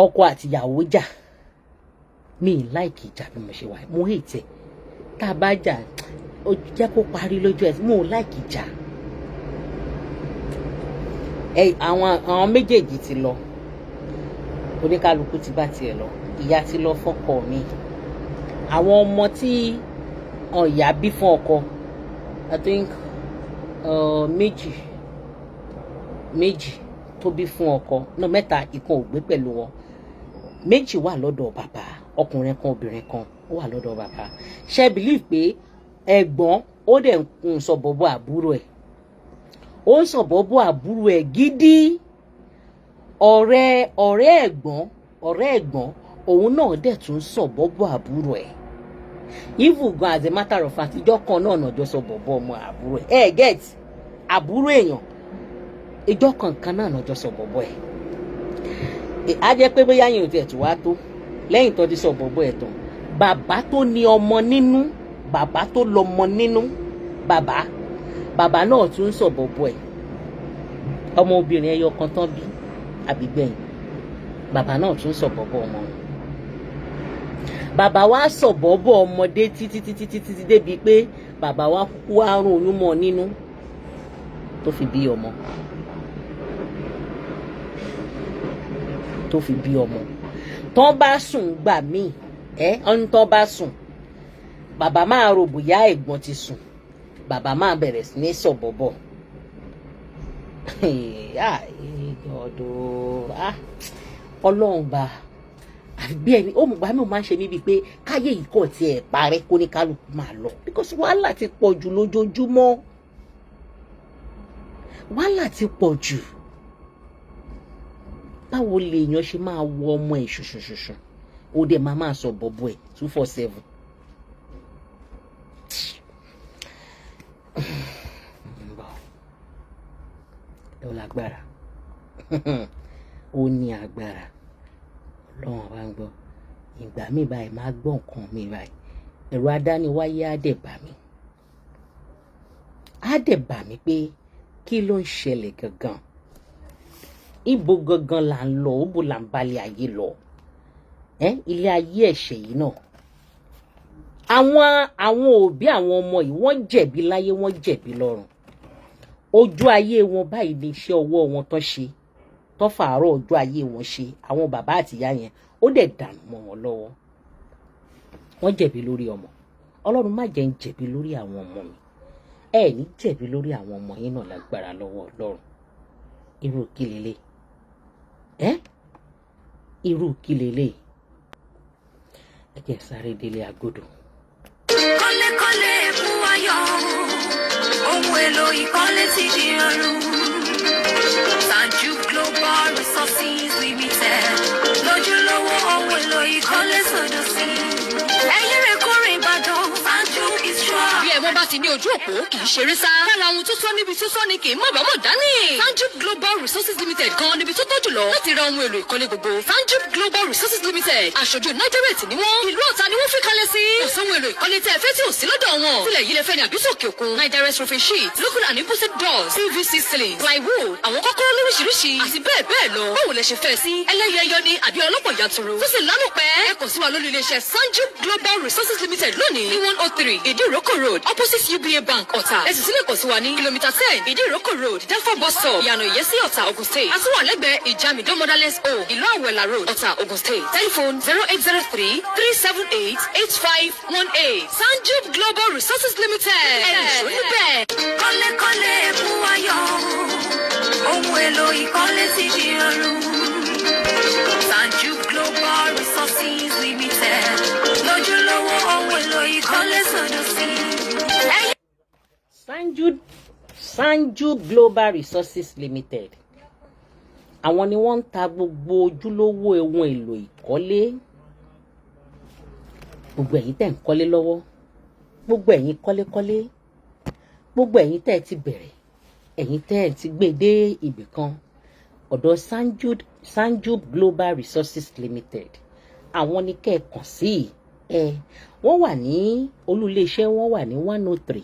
Ọkọ àtìyàwó jà. Mi ì like ìjà bí mo ṣe wà. Mo hate ẹ̀. Tá a bá jà, ó jẹ́ kó parí lójú ẹ̀. Mo ò like ìjà. Ẹ àwọn méjèèjì ti lọ, oníkálukú ti bá tiẹ̀ lọ. Ìyá ti lọ fọ́kọ mi. Àwọn ọmọ tí ìyá bí fún ọkọ, I think méjì méjì tó bí fún ọkọ náà, mẹ́ta, ìkan ò gbé pẹ̀lú wọn, méjì wà lọ́dọ̀ bàbá, ọkùnrin kan, obìnrin kan, ó wà lọ́dọ̀ bàbá. Ṣe believe pé ẹ̀gbọ́n ó dẹ̀ ń sọ bọ̀bọ̀ àbúrò ẹ̀, ó ń sọ bọ̀bọ̀ àbúrò ẹ̀ gidi. Ọ̀rẹ́ ẹ̀gbọ́n, ọ̀rẹ́ ẹ̀gbọ́n òun náà dẹ̀ tún sọ bọ̀bọ̀ àbúrò ẹ̀. Even gan, as a matter of fact, ìjọ kan náà nàjọ sọ bọ̀bọ̀ ọmọ àbúrò ẹ̀. Ẹ̀ get àbúrò èèyàn, ìjọ kankan náà nàjọ sọ bọ̀bọ̀ ẹ̀. Á jẹ́ pé bóyá yẹn ò tiẹ̀ tún wá tó, lẹ́yìn tó ti sọ bọ̀bọ̀ ẹ̀ tán, bàbá tó ní ọmọ nínú, bàbá tó lọ́mọ nínú, bàbá náà tún sọ bọ̀bọ̀ ẹ̀. Ọmọ obìnrin ẹyọ kan tán bí àbígbẹ̀yìn, bàbá náà tún sọ bọ̀bọ̀ ọmọ wọn. Bàbá wa sọ bọ̀bọ̀ ọmọdé títí títí títí débi pé bàbá wa kúkú àrùn oyún mọ́ nínú tó fi bí ọmọ, tó fi bí ọmọ. Tán bá sùn gbà míì, ẹ ọ́n tán bá sùn, bàbá máa rò bóyá ẹ̀gbọ́n ti sùn, bàbá máa bẹ̀rẹ̀ sí ní sọ̀bọ̀bọ̀. Ah, God o, ah, Ọlọ́run bá àfi bí ẹni ó mú gbà mí, ò máa ń ṣe mí bíi pé káyé yìí kọ̀ tiẹ̀ parẹ́, kó ní kálukú máa lọ, because wàhálà ti pọ̀ jù lójoojúmọ́, wàhálà ti pọ̀ jù. Báwo lèèyàn ṣe máa wọ ọmọ ẹ̀ ṣùṣùṣùṣù, ó dẹ̀ máa sọ bọ̀bọ̀ ẹ̀ 247? Ó lágbára, ó ní agbára. Ọlọ́run bá ń gbọ́, ìgbà mi báyìí máa gbọ́ nǹkan mi báyìí, ẹ̀rọ adániwáyé á dẹ̀ bà mí, á dẹ̀ bà mí pé kí ló ń ṣẹlẹ̀ gangan? Ibo gangan là ń lọ? Ibo là ń balẹ̀ ayé lọ? Ẹ́ ilé ayé ẹ̀ṣẹ̀ yìí náà, àwọn òbí àwọn ọmọ yìí, wọ́n jẹ̀bi láyé, wọ́n jẹ̀bi lọ́run. Ojú ayé wọn báyìí ní iṣẹ́ ọwọ́ wọn tó ṣe, tó fàárọ̀ ojú ayé wọn ṣe, àwọn bàbá àtìyá yẹn, ó dẹ̀ dànù mọ́ wọn lọ́wọ́. Wọ́n jẹ̀bi lórí ọmọ. Ọlọ́run má jẹ́ ń jẹ̀bi lórí àwọn ọmọ mi. Ẹ ní jẹ̀bi lórí àwọn ọmọ yín náà lágbára lọ́wọ́ Ọlọ́run. Irú kí lélẹ̀ ẹ́? Irú kí lélẹ̀? Ẹ jẹ́ sáré délé agodo. Kọ́lékọ́lé fún ayọ̀, ohun èlò ìkọ́lé ti di ọrùn. Sanju Global Resources Limited lójúlówó ohun èlò ìkọ́lé sọdọ̀ sí. Ẹ̀yin rẹ̀ kórè Ìbàdàn, Sanju is sure. Bí ẹ̀wọ̀n bá ti ní ojú òpó, kì í ṣeré sá. Lára ohun tó tọ́ níbi tó tọ́ ni kì í mọ̀ bámọ̀ dání. Sanjub Global Resources Limited kan níbi tó tọ́ jùlọ láti ra ohun èlò ìkọ́lé gbogbo. Sanjub Global Resources Limited, aṣojú Nigerate ni wọ́n. Ìlú Ọ̀tà ni wọ́n fi kalẹ̀ sí. Kò sóhun èlò ìkọ́lé tẹ́ ẹ fẹ́ tí ò sí lọ́dọ̀ wọn. Tilẹ̀ yìí lẹ fẹ́ ni àbí sókè òkun. Nigerate roofing sheet, local and imported doors, PVC ceilings, plywood, àwọn kọ́kọ́rọ́ lóríṣiríṣi àti bẹ́ẹ̀ bẹ́ẹ̀ lọ. Báwo lẹ ṣe fẹ́ sí? Ẹlẹ́yẹyọ ni àbí ọlọ́pọ̀ yanturu? Tó sì lálùpẹ́. Ẹ kàn sí wa lórí iléeṣẹ́ Sanjub Global Resources Limited lónìí ní 103 Ìdíròkò Road, opposite UBA Bank, Ọ̀tà. Ẹ sì sílẹ̀ kàn sí wa ní kìlómítà 10 Ìdíròkò Road, Delfa bus stop, Ìyànà Ìyẹ́sí, Ọ̀tà, Ogun State. A tún wà lẹ́gbẹ̀ẹ́ Ìjàmìdó Motherless Home, Ìlú Àwẹ̀là Road, Ọ̀tà, Ogun State. Telephone 08033788518. Sanjub Global Resources Limited. Ẹ nìṣó níbẹ̀. Kọ́lékọ́lé fún ayọ̀, ohun èlò ìkọ́lé ti di ọrùn. Sanju Global Resources Limited lójúlówó ohun èlò ìkọ́lé sọdọ̀ sí. Ẹ̀yin Sanju Global Resources Limited, àwọn ni wọ́n ń ta gbogbo ojúlówó ohun èlò ìkọ́lé. Gbogbo ẹ̀yin tẹ́ ń kọ́lé lọ́wọ́, gbogbo ẹ̀yin kọ́lékọ́lé, gbogbo ẹ̀yin tẹ́ ẹ ti bẹ̀rẹ̀, ẹ̀yin tẹ́ ẹ ti gbé dé ibì kan, ọ̀dọ̀ Sanjub Global Resources Limited, àwọn ni kẹ́ ẹ kàn sí. Ẹ wọ́n wà ní olú-iléeṣẹ́ wọn wà ní 103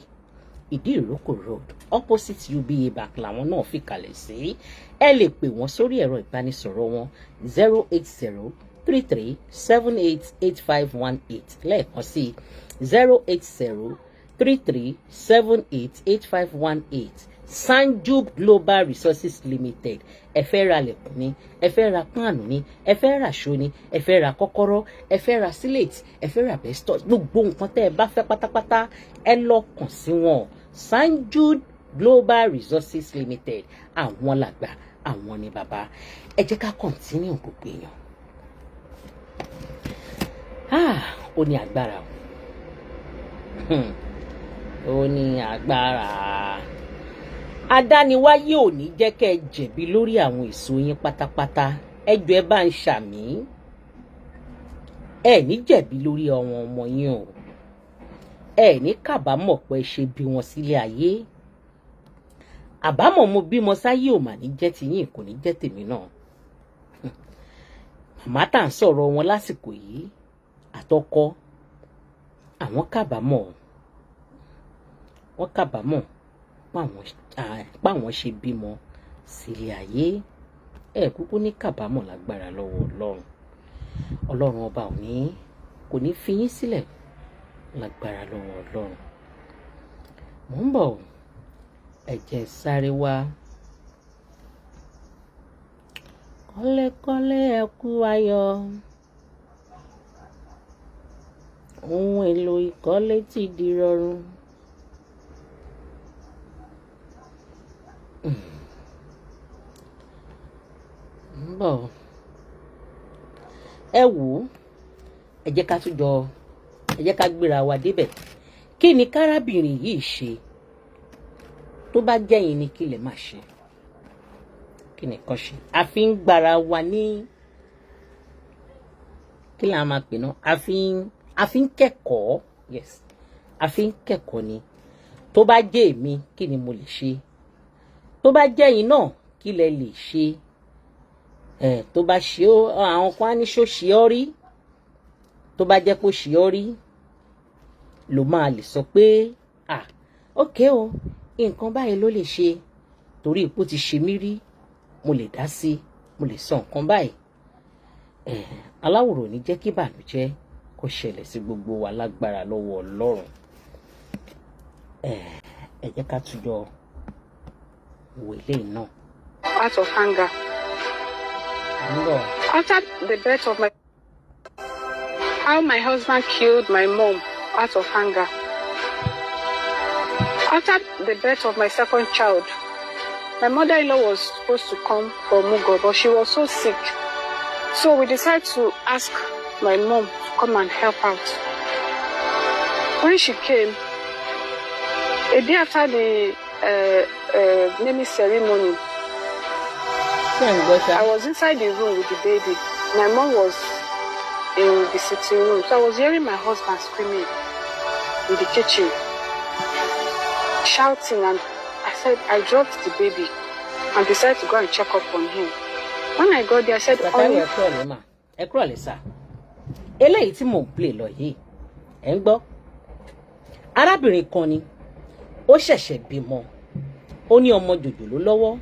Ìdí Ìrókò Road, opposite UBA Bank làwọn náà fi kalẹ̀ sí. Ẹ lè pè wọ́n sórí ẹ̀rọ ìbánisọ̀rọ̀ wọn, 08033788518. Lẹ́ẹ̀kan sí, 08033788518. Sanjub Global Resources Limited. Ẹ fẹ́ ra lẹ̀kùn ni, ẹ fẹ́ ra páànù ni, ẹ fẹ́ ra aṣọ ni, ẹ fẹ́ ra kọ́kọ́rọ́, ẹ fẹ́ ra slate, ẹ fẹ́ ra asbestos, gbogbo nǹkan tẹ́ ẹ bá fẹ́ pátápátá, ẹ lọ kàn sí wọn. Sanjub Global Resources Limited, àwọn làgbà, àwọn ni bàbá. Ẹ jẹ́ ká continue, gbogbo èèyàn. Ah, ó ní agbára o. Ó ní agbára. Adániwáyé ò ní jẹ́ kẹ́ ẹ jẹ̀bi lórí àwọn èso yín pátápátá. Ẹ jọ̀ọ́, ẹ bá ń ṣàmì. Ẹ ní jẹ̀bi lórí àwọn ọmọ yín o. Ẹ ní kábàámọ̀ pé ẹ ṣe bí wọn sílé ayé. Àbámọ̀ mo bímọ sáyé ò mà ní jẹ́ tiyín, kò ní jẹ́ tèmi náà. Màmá tá à ń sọ̀rọ̀ wọn lásìkò yìí àtọkọ àwọn kábàámọ̀, wọ́n kábàámọ̀ páwọn ṣe bímọ sílé ayé. Ẹ kúkú ní kábàámọ̀ lágbára lọ́wọ́ Ọlọ́run. Ọlọ́run ọba ò ní kò ní fi yín sílẹ̀ lágbára lọ́wọ́ Ọlọ́run. Mò ń bọ̀, ẹ jẹ́ sáré wá. Kọ́lékọ́lé, ẹ kú ayọ̀, ohun èlò ìkọ́lé ti di rọrùn. Bọ̀ ẹ wò ó, ẹ jẹ́ ká tún jọ, ẹ jẹ́ ká gbéra wa débẹ̀. Kí ni kárábìnrin yìí ṣe? Tó bá jẹ́yìn ni, kí lè má ṣe? Kí ni kan ṣe? A fi ń gbára wa ní, kí là máa pè náà, a fi ń kẹ́kọ̀ọ́. Yes, a fi ń kẹ́kọ̀ọ́ ni. Tó bá jẹ́ èmi, kí ni mo lè ṣe? Tó bá jẹ́ yín náà, kí lẹ lè ṣe? Ẹ tó bá ṣe ó, àwọn kan á ní ṣó ṣe ọ́ rí. Tó bá jẹ́ kó ṣe ọ́ rí ló máa lè sọ pé, "Ah, ok o, nǹkan báyìí ló lè ṣe, torí ipò ti ṣe mí rí, mo lè dá sí, mo lè sọ nǹkan báyìí." Ẹ aláwòrán ní jẹ́ kí ìbànújẹ́ kó ṣẹlẹ̀ sí gbogbo wa lágbára lọ́wọ́ Ọlọ́run. Ẹ jẹ́ ká tún jọ wo eléyìí náà. Out of anger. Ń bọ̀. After the birth of my how my husband killed my mom out of anger. After the birth of my second child, my mother-in-law was supposed to come for Omugwo, but she was so sick. So we decided to ask my mom to come and help out. When she came, a day after the naming ceremony, Ṣé ń gbọ́ ṣá? I was inside the room with the baby. My mom was in the sitting room. So I was hearing my husband screaming in the kitchen, shouting, and I said, I dropped the baby and decided to go and check up on him. When I got there, I said, Bàtà "Honey," ẹ kúrò lẹ́ mà, ẹ kúrò lẹ́ sà. Eléyìí tí mò ń play lọ yìí, ẹ ń gbọ́. Arábìnrin kan ni ó ṣẹ̀ṣẹ̀ bímọ, ó ní ọmọ jòjòló lọ́wọ́.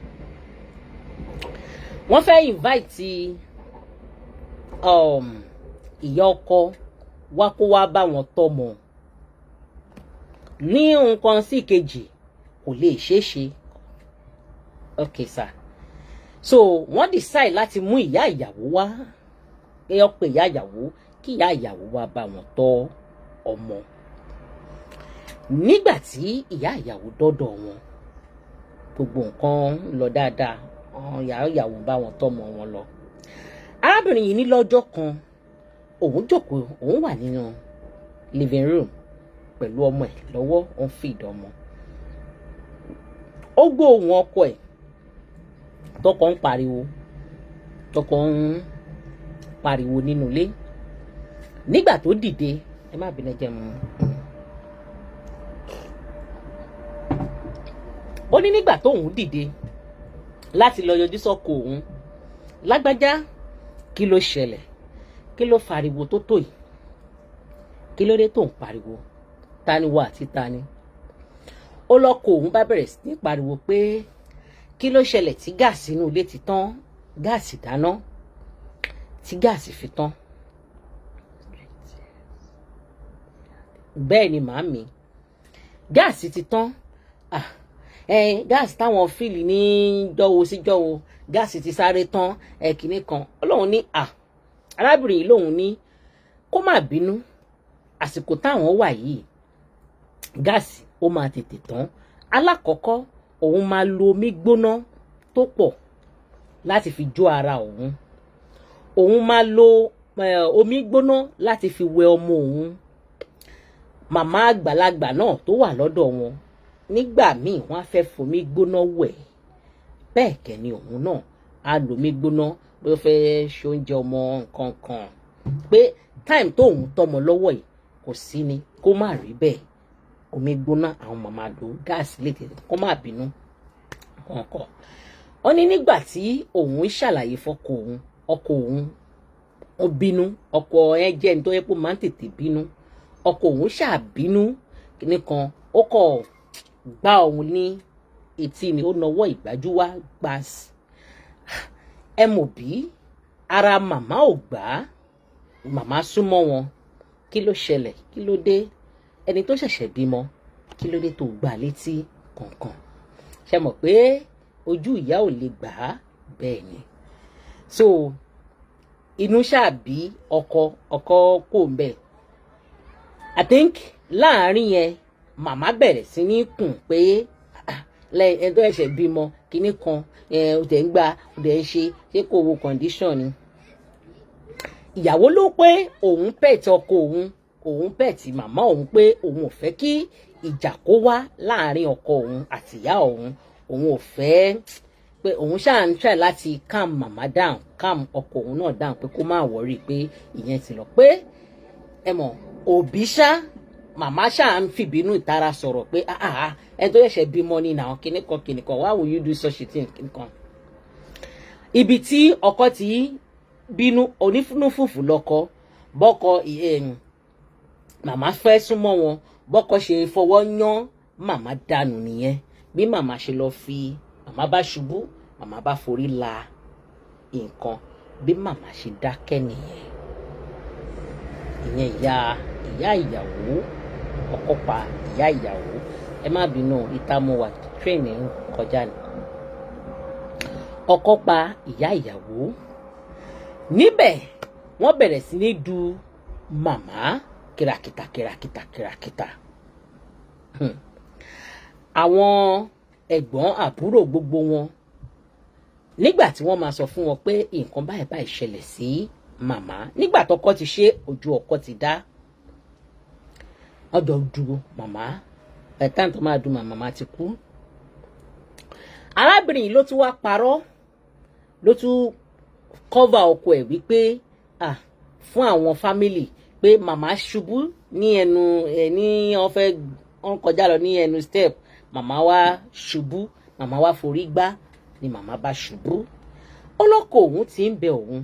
Wọ́n fẹ́ invite ìyá ọkọ wá kó wá bá wọn tọ́mọ. Ní nǹkan sí ìkejì, kò lè ṣeé ṣe. Okay sir, so wọ́n decide láti mú ìyá ìyàwó wá, pé ó pe ìyá ìyàwó, kí ìyá ìyàwó wá bá wọn tọ́ ọmọ. Nígbà tí ìyá ìyàwó dọ́dọ̀ wọn, gbogbo nǹkan ń lọ dáadáa. Àwọn ìyá ìyàwó bá wọn tọ́mọ wọn lọ. Arábìnrin yìí ní lọ́jọ́ kan, òun jókòó, òun wà nínú living room pẹ̀lú ọmọ ẹ̀ lọ́wọ́, òun feed ọmọ. Ó gbọ́ ohùn ọkọ ẹ̀ tọkọ ń pariwo, tọkọ ń pariwo nínú ilé. Nígbà tó dìde, ẹ má bínú, jẹ́ mu. Ó ní nígbà tóun dìde láti lọ yọjú sọ́kọ òun, "Lágbájá, kí ló ṣẹlẹ̀? Kí ló fariwo tó tó yìí? Kí ló dé tó ń pariwo? Ta ni wà àti ta ni?" Ó lọ́kọ òun bá bẹ̀rẹ̀ sí ní pariwo pé kí ló ṣẹlẹ̀ tí gáàsì inú ilé ti tán, gáàsì dáná tí gáàsì fi tán. Bẹ́ẹ̀ ni màámi, gáàsì ti tán. Ah, gáàsì táwọn fill ní jọ́wọ́ sí jọ́wọ́, gáàsì ti sáré tán. Ẹ kìíní kan Ọlọ́run ní à, arábìnrin yìí lòun ní kó má bínú, àsìkò táwọn wà yìí, gáàsì ó máa tètè tán. Alákọ̀ọ́kọ́, òun máa lo omi gbóná tó pọ̀ láti fi jó ara òun. Òun máa lo omi gbóná láti fi wẹ ọmọ òun. Màmá àgbàlagbà náà tó wà lọ́dọ̀ wọn, nígbà míì wọ́n á fẹ́ fomi gbóná wẹ̀. Bẹ́ẹ̀ kẹ́ ni òun náà á lo omi gbóná bí ó fẹ́ ṣe oúnjẹ ọmọ, nǹkan kan, pé time tóun tọmọ lọ́wọ́ yìí kò sí ni kó má rí bẹ́ẹ̀. Omi gbóná àwọn màmá lò, gáàsì lè tètè, kó má bínú kọ̀ọ̀kan. Ó ní nígbà tí òun ṣàlàyé fọ́kọ òun, ọkọ òun ó bínú. Ọkọ ẹ jẹ́ ní tó yẹ kó máa ń tètè bínú. Ọkọ òun ṣàbínú nìkan, ó kọ̀ gbá òun ní etí ni, ó nawọ́ ìgbájú wá gbàs. Ẹ mọ̀ bí ara màmá ò gbà á. Màmá súnmọ́ wọn, "Kí ló ṣẹlẹ̀? Kí ló dé? Ẹni tó ṣẹ̀ṣẹ̀ bímọ, kí ló dé tó gbà létí kọ̀ọ̀kan?" Ṣe mọ̀ pé ojú ìyá ò lè gbà á? Bẹ́ẹ̀ ni. So inú ṣáà bí ọkọ, ọkọ kò ń bẹ̀. I think láàárín yẹn, màmá bẹ̀rẹ̀ sí ní kùn pé lẹ́yìn ẹni tó ṣẹ̀ṣẹ̀ bímọ kínní kan. Ẹ ò tẹ̀ ń gbà, ò dẹ̀ ń ṣe, ṣé kò wo condition ni? Ìyàwó ló pé òun pet ọkọ òun, òun pet màmá òun, pé òun ò fẹ́ kí ìjà kó wá láàrin ọkọ òun àti ìyá òun. Òun ò fẹ́, pé òun ṣáà ń try láti calm màmá down, calm ọkọ òun náà down, pé kó má worry, pé ìyẹn ti lọ, pé ẹ mọ̀ òbí ṣá. Màmá ṣáà ń fìbínú ìtara sọ̀rọ̀ pé, "Ah ah, ẹni tó ṣẹ̀ṣẹ̀ bímọ ni náà, kíní kan kíní kan, why will you do such a thing?" Kíní kan. Ibi tí ọkọ ti bínú, onífúnúfùfù lọkọ bọ́kọ, màmá fẹ́ súnmọ́ wọn, bọ́kọ ṣe fọwọ́ yán màmá dànù nìyẹn. Bí màmá ṣe lọ fi, màmá bá ṣubú, màmá bá forí la nǹkan. Bí màmá ṣe dákẹ́ nìyẹn. Ìyẹn ìyá ìyàwó. Ọkọ pa ìyá ìyàwó. Ẹ má bínú, ìta mo wà, train ń kọjá ni. Ọkọ pa ìyá ìyàwó níbẹ̀, wọ́n bẹ̀rẹ̀ sí ní du màmá kìràkìtà kìràkìtà kìràkìtà. Àwọn ẹ̀gbọ́n, àbúrò, gbogbo wọn, nígbà tí wọ́n máa sọ fún wọn pé nǹkan báyìí báyìí ṣẹlẹ̀ sí màmá, nígbà tọkọ ti ṣe, ojú ọkọ ti dá ọjọ́ du màmá ẹ̀ka tó máa du màmá, màmá ti kú. Arábìnrin yìí ló tún wá parọ́, ló tún cover ọkọ ẹ̀ wípé, ah, fún àwọn family pé màmá ṣubú ní ẹnu ẹ, ní wọ́n fẹ́ wọ́n kọjá lọ ní ẹnu step, màmá wá ṣubú, màmá wá forí gbá ni màmá bá ṣubú. Ọlọ́kọ òun ti ń bẹ òun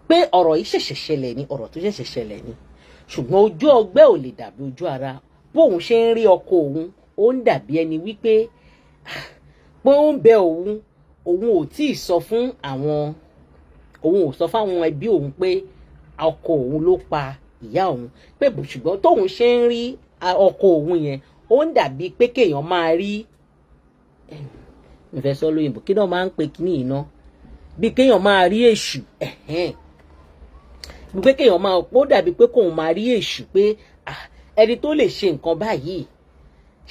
pé ọ̀rọ̀ yìí ṣẹ̀ṣẹ̀ ṣẹlẹ̀ ni, ọ̀rọ̀ tó ṣẹ̀ṣẹ̀ ṣẹlẹ̀ ni, ṣùgbọ́n ojú ọgbẹ́ ò lè dàbí ojú ara. Bóun ṣe ń rí ọkọ òun, ó ń dàbí ẹni wípé pé ó ń bẹ òun. Òun ò tí ì sọ fún àwọn, òun ò sọ fáwọn ẹbí òun pé ọkọ òun ló pa ìyá òun, pé ṣùgbọ́n tóun ṣe ń rí ọkọ òun yẹn, ó ń dàbí pé kéèyàn máa rí, mi fẹ́ sọ lóyìnbó, kí náà máa ń pe kíní iná, bí kéèyàn máa rí èṣù, bí pé kéèyàn máa, ó dàbí pé kóun máa rí èṣù, pé ẹni tó lè ṣe nǹkan báyìí,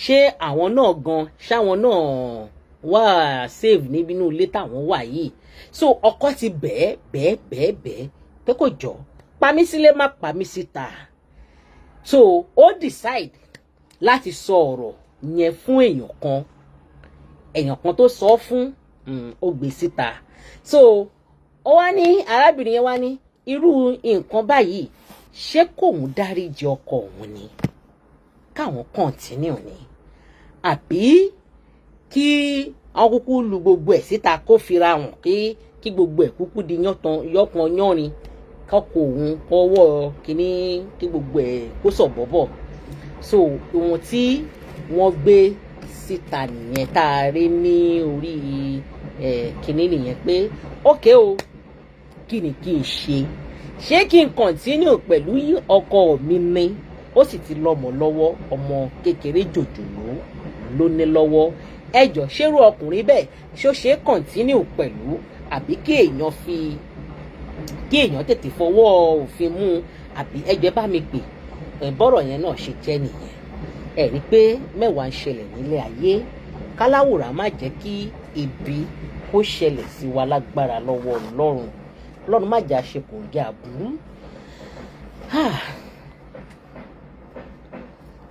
ṣé àwọn náà gan, ṣáwọn náà wà safe níbi inú ilé táwọn wà yìí? So ọkọ ti bẹ́ẹ̀ bẹ́ẹ̀ bẹ́ẹ̀ bẹ́ẹ̀ pé kò jọ pa mí sílé, má pa mí síta. So ó decide láti sọ ọ̀rọ̀ yẹn fún èèyàn kan. Èèyàn kan tó sọ fún, ó gbé síta. So ó wá ní, arábìnrin yẹn wá ní, irú nǹkan báyìí, ṣé kóun dáríjì ọkọ òun ni, káwọn continue ni, àbí kí àwọn kúkú lu gbogbo ẹ̀ síta, kó fira hàn, kí gbogbo ẹ̀ kúkú di yántan yọpọn yánrin, kọ́kọ́ òun kọ́wọ́ kínní, kí gbogbo ẹ̀ kó sọ̀ bọ́bọ̀? So ohun tí wọ́n gbé síta nìyẹn tá a rí ní orí ẹ̀ kínní nìyẹn, pé ókè o, kí ni kí n ṣe? Ṣé kí n continue pẹ̀lú ọkọ mi ni? Ó sì ti lọ́mọ lọ́wọ́, ọmọ kékeré jòjòló ló ní lọ́wọ́. Ẹjọ́, ṣérú ọkùnrin bẹ́ẹ̀, ṣó ṣe é continue pẹ̀lú, àbí kí èèyàn fi, kí èèyàn tètè fọwọ́ òfin mú un? Àbí ẹjọ́, bá mi pè ẹ. Bọ́rọ̀ yẹn náà ṣe jẹ́ nìyẹn. Ẹ rí i pé mẹ́wàá ń ṣẹlẹ̀ nílé ayé. Káláwòrán má jẹ́ kí ibi kó ṣẹlẹ̀ sí wa lágbára lọ́wọ́ Ọlọ́run. Ọlọ́run má jẹ́ àṣe kò gẹ́ àbúrú.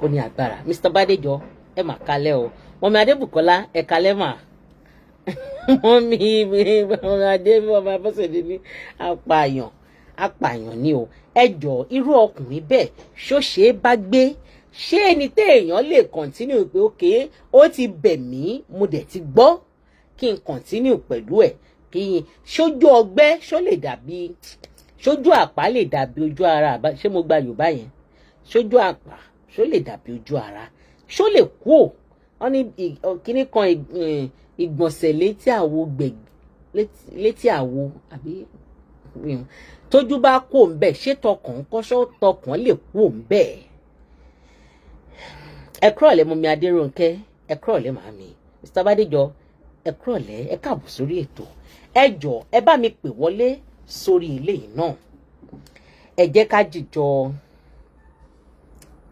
Ó ní agbára. Mr. Bádéjọ, ẹ mà kalẹ̀ o. Mummy Adébùkọ́lá, ẹ kalẹ̀ mà. Mummy mummy Adé, mummy Abọ́sẹ̀dé ní apààyàn, apààyàn ni o. Ẹ jọ, irú ọkùnrin bẹ́ẹ̀, ṣó ṣe é bá gbé? Ṣé ẹni téèyàn lè continue pé ok, ó ti bẹ̀ mí, mo dẹ̀ ti gbọ́, kí n continue pẹ̀lú ẹ̀? Kí n ṣojú ọgbẹ́, ṣó lè dàbí ṣojú àpá, lè dàbí ojú ara? Àbá ṣé mo gba Yorùbá yẹn? Ṣojú àpá, ṣó lè dàbí ojú ara? Ṣó lè kú ò? Wọ́n ní kíní kan, ìgbọ̀nsẹ̀ létí àwo gbẹ̀, létí àwo, àbí tójú bá kú òun bẹ́ẹ̀, ṣé tọkàn ń kọ́ṣọ́, tọkàn lè kú òun bẹ́ẹ̀? Ẹ kúrọ̀lẹ́, mummy Adéròǹkẹ́, ẹ kúrọ̀lẹ́ màmí. Mr. Bádéjọ, ẹ kúrọ̀lẹ́, ẹ káàbọ̀ sórí ètò. Ẹ jọ, ẹ bá mi pè wọlé sórí ilé yìí náà. Ẹ jẹ́ ká jìjọ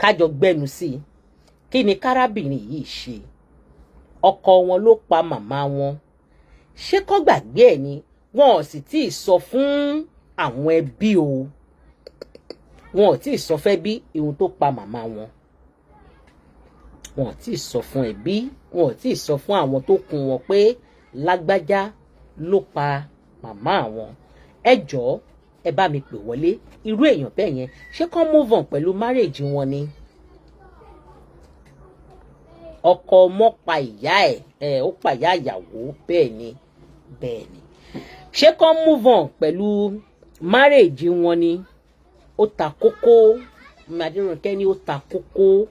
kájọ gbẹnu sí i. Kí ni kárábìnrin yìí ṣe? Ọkọ wọn ló pa màmá wọn. Ṣé kó gbàgbé ẹ̀ ni? Wọn ò sì tí ì sọ fún àwọn ẹbí o. Wọn ò tí ì sọ fẹ́ bí ihun tó pa màmá wọn. Wọn ò tí ì sọ fún ẹbí, wọn ò tí ì sọ fún àwọn tó kún wọn pé lágbájá ló pa màmá àwọn. Ẹ jọ̀ọ́, ẹ bá mi pè wọlé. Irú èèyàn bẹ́ẹ̀ yẹn, ṣé kán move on pẹ̀lú marriage wọn ni? Ọkọ ọmọ pa ìyá ẹ̀, ẹ̀ ó pa ìyá ìyàwó. Bẹ́ẹ̀ ni, bẹ́ẹ̀ ni. Ṣé kán move on pẹ̀lú marriage wọn ni? Ó ta kókó. Adérónkẹ́ ní ó ta kókó.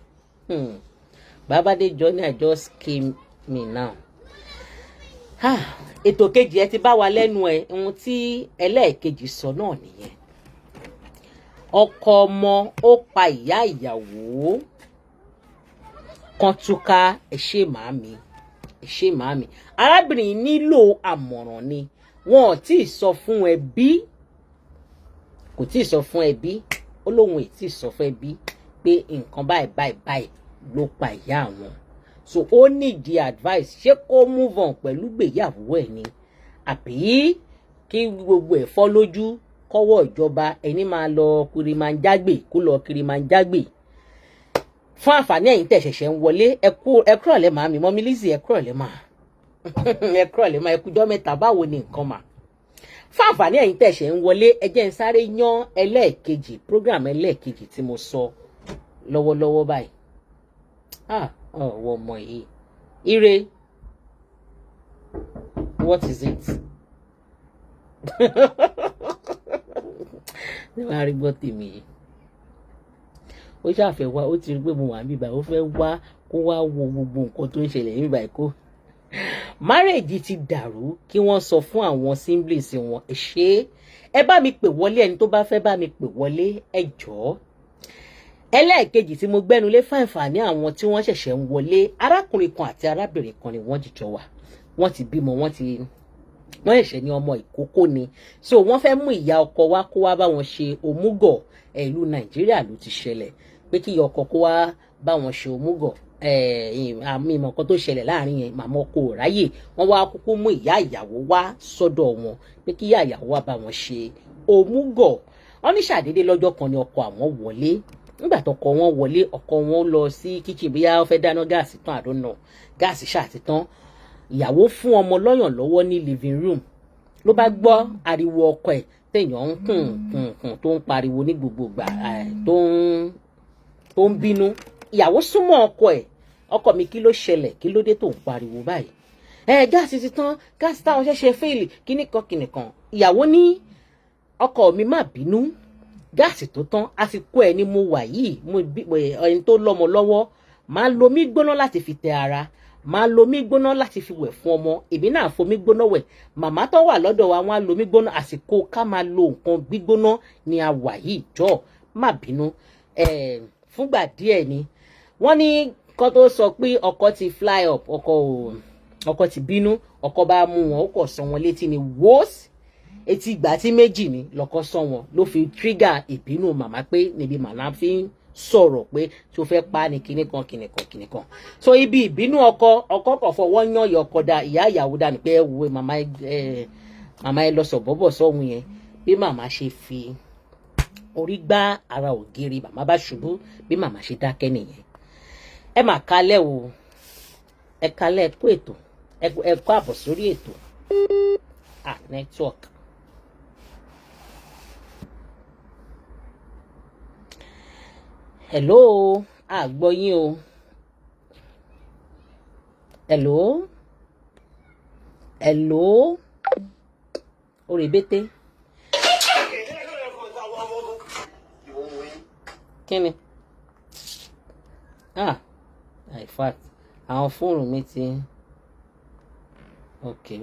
Babade Johnny, I just came me now. Ah, ètò kejì ẹ ti bá wa lẹ́nu ẹ. Ohun tí ẹlẹ́ẹ̀kejì sọ náà nìyẹn. Ọkọ ọmọ ó pa ìyá ìyàwó kan túká. Ẹ ṣé màámi, ẹ ṣé màámi. Arábìnrin yìí nílò àmọ̀ràn ni. Wọn ò tí ì sọ fún ẹbí, kò tí ì sọ fún ẹbí. Ó lóun ò tí ì sọ fún ẹbí pé nǹkan báyìí báyìí báyìí ló pa ìyá àwọn. So ó nídìí advice. Ṣé kó move on pẹ̀lú gbéyàwó ẹ̀ ni, àbí kí gbogbo ẹ̀ fọ́ lójú kọ́wọ́ ìjọba, ẹni máa lọ Kirimanjágbè, kó lọ Kirimanjágbè? Fún àǹfààní ẹ̀yin tẹ̀ ṣẹ̀ṣẹ̀ ń wọlé, ẹ kúrọ̀lẹ́ màámi. Mummy Lizzy, ẹ kúrọ̀lẹ́ mà, ẹ kúrọ̀lẹ́ mà, ẹ kújọ́ mẹ́ta. Báwo ni nǹkan mà? Fún àǹfààní ẹ̀yin tẹ̀ ṣẹ̀ ń wọlé, ẹ jẹ́ n sáré yán ẹlẹ́ẹ̀kejì, program ẹlẹ́ẹ̀kejì tí mo sọ lọ́wọ́lọ́wọ́ báyìí. Ah, ọ̀wọ́ ọmọ yìí, ire, what is it? Ní wàá rí gbọ́ tèmi yìí, ó ṣàfẹ́ wá. Ó ti rí pé mo wà níbí báyìí, ó fẹ́ wá kó wá wo gbogbo nǹkan tó ń ṣẹlẹ̀ níbí báyìí. Kó marriage ti dàrú, kí wọ́n sọ fún àwọn siblings wọn. Ẹ ṣé, ẹ bá mi pè wọlé. Ẹni tó bá fẹ́ bá mi pè wọlé, ẹ jọ̀ọ́. Ẹlẹ́ẹ̀kejì tí mo gbẹ́nu lé, fáìfà ní àwọn tí wọ́n ṣẹ̀ṣẹ̀ ń wọlé, arákùnrin kan àti arábìnrin kan ni wọ́n jìjọ wà. Wọ́n ti bímọ, wọ́n ṣẹ̀ṣẹ̀ ní ọmọ ìkókó ni. So wọ́n fẹ́ mú ìyá ọkọ wá kó wá bá wọn ṣe òmùgọ̀. Ìlú Nàìjíríà ló ti ṣẹlẹ̀, pé kí ìyá ọkọ kó wá bá wọn ṣe òmùgọ̀. Àmì ìmọ̀ kan tó ṣẹlẹ̀ láàrin yẹn, màmá ọkọ ò ráyè. Wọ́n wá kúkú mú ìyá ìyàwó wá sọ́dọ̀ wọn pé kí ìyá ìyàwó wá bá wọn ṣe òmùgọ̀. Wọ́n ní ṣàdédé lọ́jọ́ kan ni ọkọ àwọn wọlé. Nígbà tọkọ wọn wọlé, ọkọ wọn lọ sí kitchen, bóyá ó fẹ́ dáná, gáàsì tán, àdónà gáàsì ṣáà ti tán. Ìyàwó fún ọmọ lọ́yàn lọ́wọ́ ní living room, ló bá gbọ́ ariwo ọkọ ẹ̀ téèyàn ń kùn kùn kùn, tó ń pariwo ní gbogbo ìgbà, tó ń bínú. Ìyàwó súnmọ́ ọkọ ẹ̀. "Ọkọ mi, kí ló ṣẹlẹ̀? Kí ló dé tó ń pariwo báyìí?" "Ẹ gáàsì ti tán, gáàsì táwọn ṣẹ̀ṣẹ̀ fill, kíní kan kíní kan." Ìyàwó ní, "Ọkọ mi, má bínú, gáàsì tó tán, àsìkò ẹ ni mo wà yìí. Mo ẹni tó lọ́mọ lọ́wọ́ máa lo omi gbóná láti fi tẹ ara, máa lo omi gbóná láti fi wẹ̀ fún ọmọ. Èmi náà fomi gbóná wẹ̀. Màmá tó wà lọ́dọ̀ wa, wọ́n á lo omi gbóná. Àsìkò ká máa lo nǹkan gbígbóná ni a wà yìí. Jọ, má bínú fúngbà díẹ̀ ni." Wọ́n ní kó tó sọ pé ọkọ ti fly up, ọkọ ò, ọkọ ti bínú. Ọkọ bá mú wọn, ó kọ̀ sọ wọn létí ni wóòsì. Etí ìgbà tí méjì ni lọkọ sọ wọn, ló fi trigger ìbínú màmá, pé níbi màmá fi ń sọ̀rọ̀ pé tó fẹ́ pa ní kinní kan kinní kan kinní kan. So ibi ìbínú ọkọ, ọkọ kò fọwọ́ yán ìyá ọkọ da, ìyá ìyàwó dànù, pé ẹ wo màmá ẹ, màmá ẹ lọ sọ bọ́bọ̀ sọ́hun yẹn. Bí màmá ṣe fi orí gbá ara ògiri, màmá bá ṣubú. Bí màmá ṣe dákẹ́ nìyẹn. Ẹ mà kálẹ̀ o, ẹ kálẹ̀, ẹ kú ètò, ẹ kú àbọ̀ sórí ètò. Ah, network. Hello, a gbọ́ yín o. Hello, hello, òrèbété. Kíni? Ah, in fact, àwọn fóònù mi ti, okay,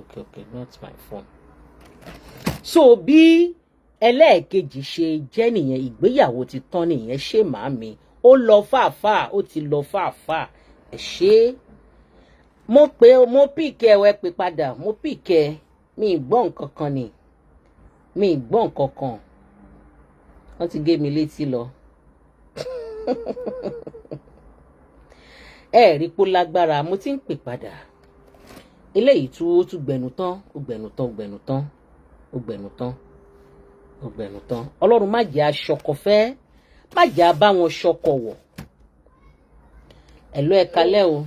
not my phone. So bí ẹlẹ́ẹ̀kejì ṣe jẹ́ nìyẹn, ìgbéyàwó ti tán nìyẹn. Ṣé màámi, ó lọ fàáfàá, ó ti lọ fàáfàá. Ẹ ṣé. Mo pè, mo pick ẹ, ẹ pè padà. Mo pick ẹ, mi ì gbọ́ nǹkan kan ni, mi ì gbọ́ nǹkan kan. Wọ́n ti gé mi létí lọ. Ẹ rí pó lágbára. Mo ti ń pè padà. Eléyìí tún, ó tún gbẹnu tán, ó gbẹnu tán, ó gbẹnu tán, ó gbẹnu tán, ó gbẹnu tán. Ọlọ́run má jẹ́ aṣọkọ fẹ́, má jẹ́ abá wọn ṣọkọ wọ̀. Hello, ẹ kalẹ́ o.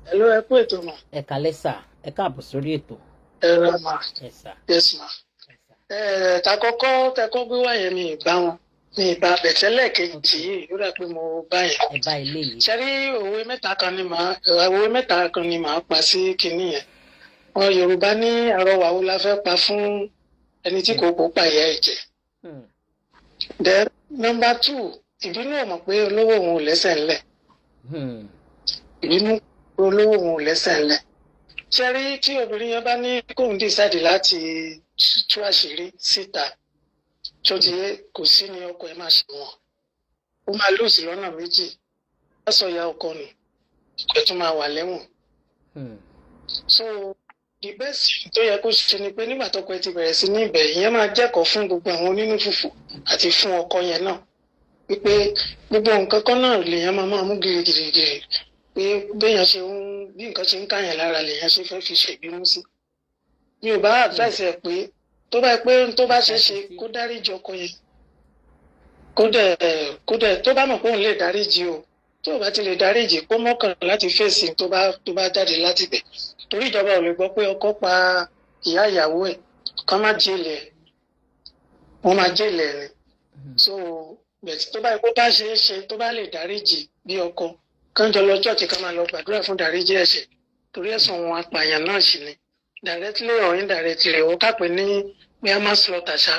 Hello, ẹ kú ètò mà. Ẹ kalẹ́ sà, ẹ káàbọ̀ sórí ètò. Ẹ ra mà. Ẹ sà. Yes ma. Ẹ sà. Ẹ takọ́kọ́ tẹkọ́ gbé wá yẹn, mi ì bá wọn, mi ì bá bẹ̀tẹ́lẹ̀ kejì yìí, ó dà pé mo bá yẹn. Ẹ bá ilé yìí. Ṣe rí, òwe mẹ́ta kan ni màá pa sí kinní yẹn. Wọn Yorùbá ní, àrọwà wo la fẹ́ pa fún ẹni tí kò kó pààyà ẹ̀jẹ̀? Then number two, ìbínú ò mọ̀ pé olówó òun ò lẹ́sẹ̀ ńlẹ̀. Ìbínú pé olówó òun ò lẹ́sẹ̀ ńlẹ̀. Ṣe rí, tí obìnrin yẹn bá ní kóun decide láti tú àṣírí síta, tó ti yé, kò sí ní ọkọ ẹ máa ṣe wọn, ó máa lose lọ́nà méjì. Wọ́n sọ ìyá ọkọ nù, ọkọ ẹ̀ tún máa wà lẹ́wọ̀n. So the best thing tó yẹ kó ṣe ni pé nígbà tọkọ ẹ ti bẹ̀rẹ̀ sí ní ibẹ̀, ìyẹn máa jẹ́kọ̀ọ́ fún gbogbo àwọn onínú fùfù àti fún ọkọ yẹn náà wípé gbogbo nǹkan kan náà lèèyàn máa máa mú girigirigiri, pé béèyàn ṣe ń bí nǹkan ṣe ń káyàn lára lèèyàn ṣe fẹ́ fi ṣèbínú sí. Mi ò bá advice ẹ pé tó bá pé tó bá ṣe é ṣe, kó dáríjì ọkọ yẹn, kó dẹ̀ tó bá mọ̀ pé òun lè dáríjì o. Tó o bá ti lè dáríjì, kó mọ́kàn láti fèsì tó bá jáde láti bẹ̀, torí ìjọba ò lè gbọ́ pé ọkọ pa ìyá ìyàwó ẹ̀ kán má jail ẹ̀, wọ́n máa jail ẹ̀ ni. So bẹ̀tí tó bá kó bá ṣe é ṣe, tó bá lè dáríjì bí ọkọ, kán jọ lọ church, kán máa lọ gbàdúrà fún dáríjì ẹ̀ṣẹ̀, torí ẹ̀sùn wọn apààyàn náà sì ni, directly or indirectly. Ó ká pè ní bí a máa slaughter ṣá,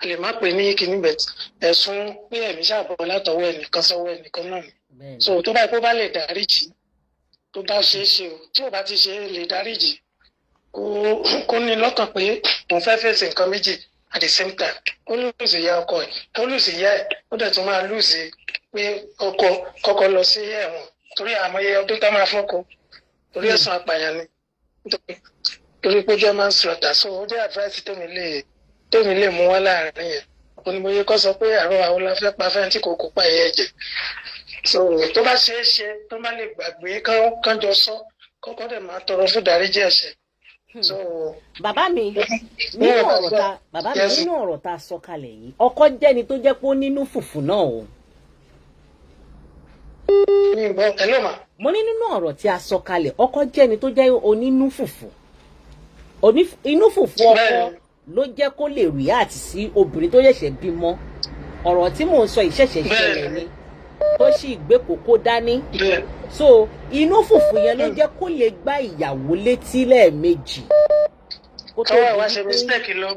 a lè má pè ní kíní, but ẹ̀sùn pé ẹ̀mí ṣàbọ̀ látọwọ́ ẹnìkan sọ́wọ́ ẹnìkan náà ni. So tó bá kó bá lè dáríjì, tó bá ṣe é ṣe o. Tí ò bá ti ṣe é lè dáríjì, kó ní lọ́kàn pé òun fẹ́ fèsì nǹkan méjì at the same time. Ó lose ìyá ọkọ ẹ̀, ó lose ìyá ẹ̀, ó dẹ̀ tún máa lose pé ọkọ kọ́kọ́ lọ sí ẹ̀wọ̀n, torí àmọye ọdún tá máa fọ́kọ torí ẹ̀sùn apààyàn ni, torí pé ó jẹ́ manslaughter. So ó jẹ́ advice tèmi lè mú wá láàrin yẹn. Onímọye kọ́ sọ pé àárọ̀ àwọn la fẹ́ pa fẹ́ntì kò kópa ẹ̀yẹ ẹ̀jẹ̀. So tó bá ṣe é ṣe, tó bá lè gbàgbé, kán jọ sọ, kọ́kọ́ dẹ̀ máa tọrọ fún ìdáríjì ẹ̀ṣẹ̀. So Bàbá mi, nínú ọ̀rọ̀ ta, bàbá mi, nínú ọ̀rọ̀ ta sọ kalẹ̀ yìí, ọkọ jẹ́ni tó jẹ́ pé ó nínú fùfù náà o. Mi gbọ́, hello ma. Mo ní nínú ọ̀rọ̀ tí a sọ kalẹ̀, ọkọ jẹ́ni tó jẹ́ onínú fùfù. Inú fùfù ọkọ ló jẹ́ kó lè react sí obìnrin tó ṣẹ̀ṣẹ̀ bímọ. Ọ̀rọ̀ tí mò ń sọ yìí ṣẹ̀ṣẹ̀ ṣẹlẹ̀ ni, tó sì gbé kókó dání. So inú fùfù yẹn ló jẹ́ kó lè gbá ìyàwó létí lẹ́ẹ̀mejì. Káwá wá ṣe mistake lọ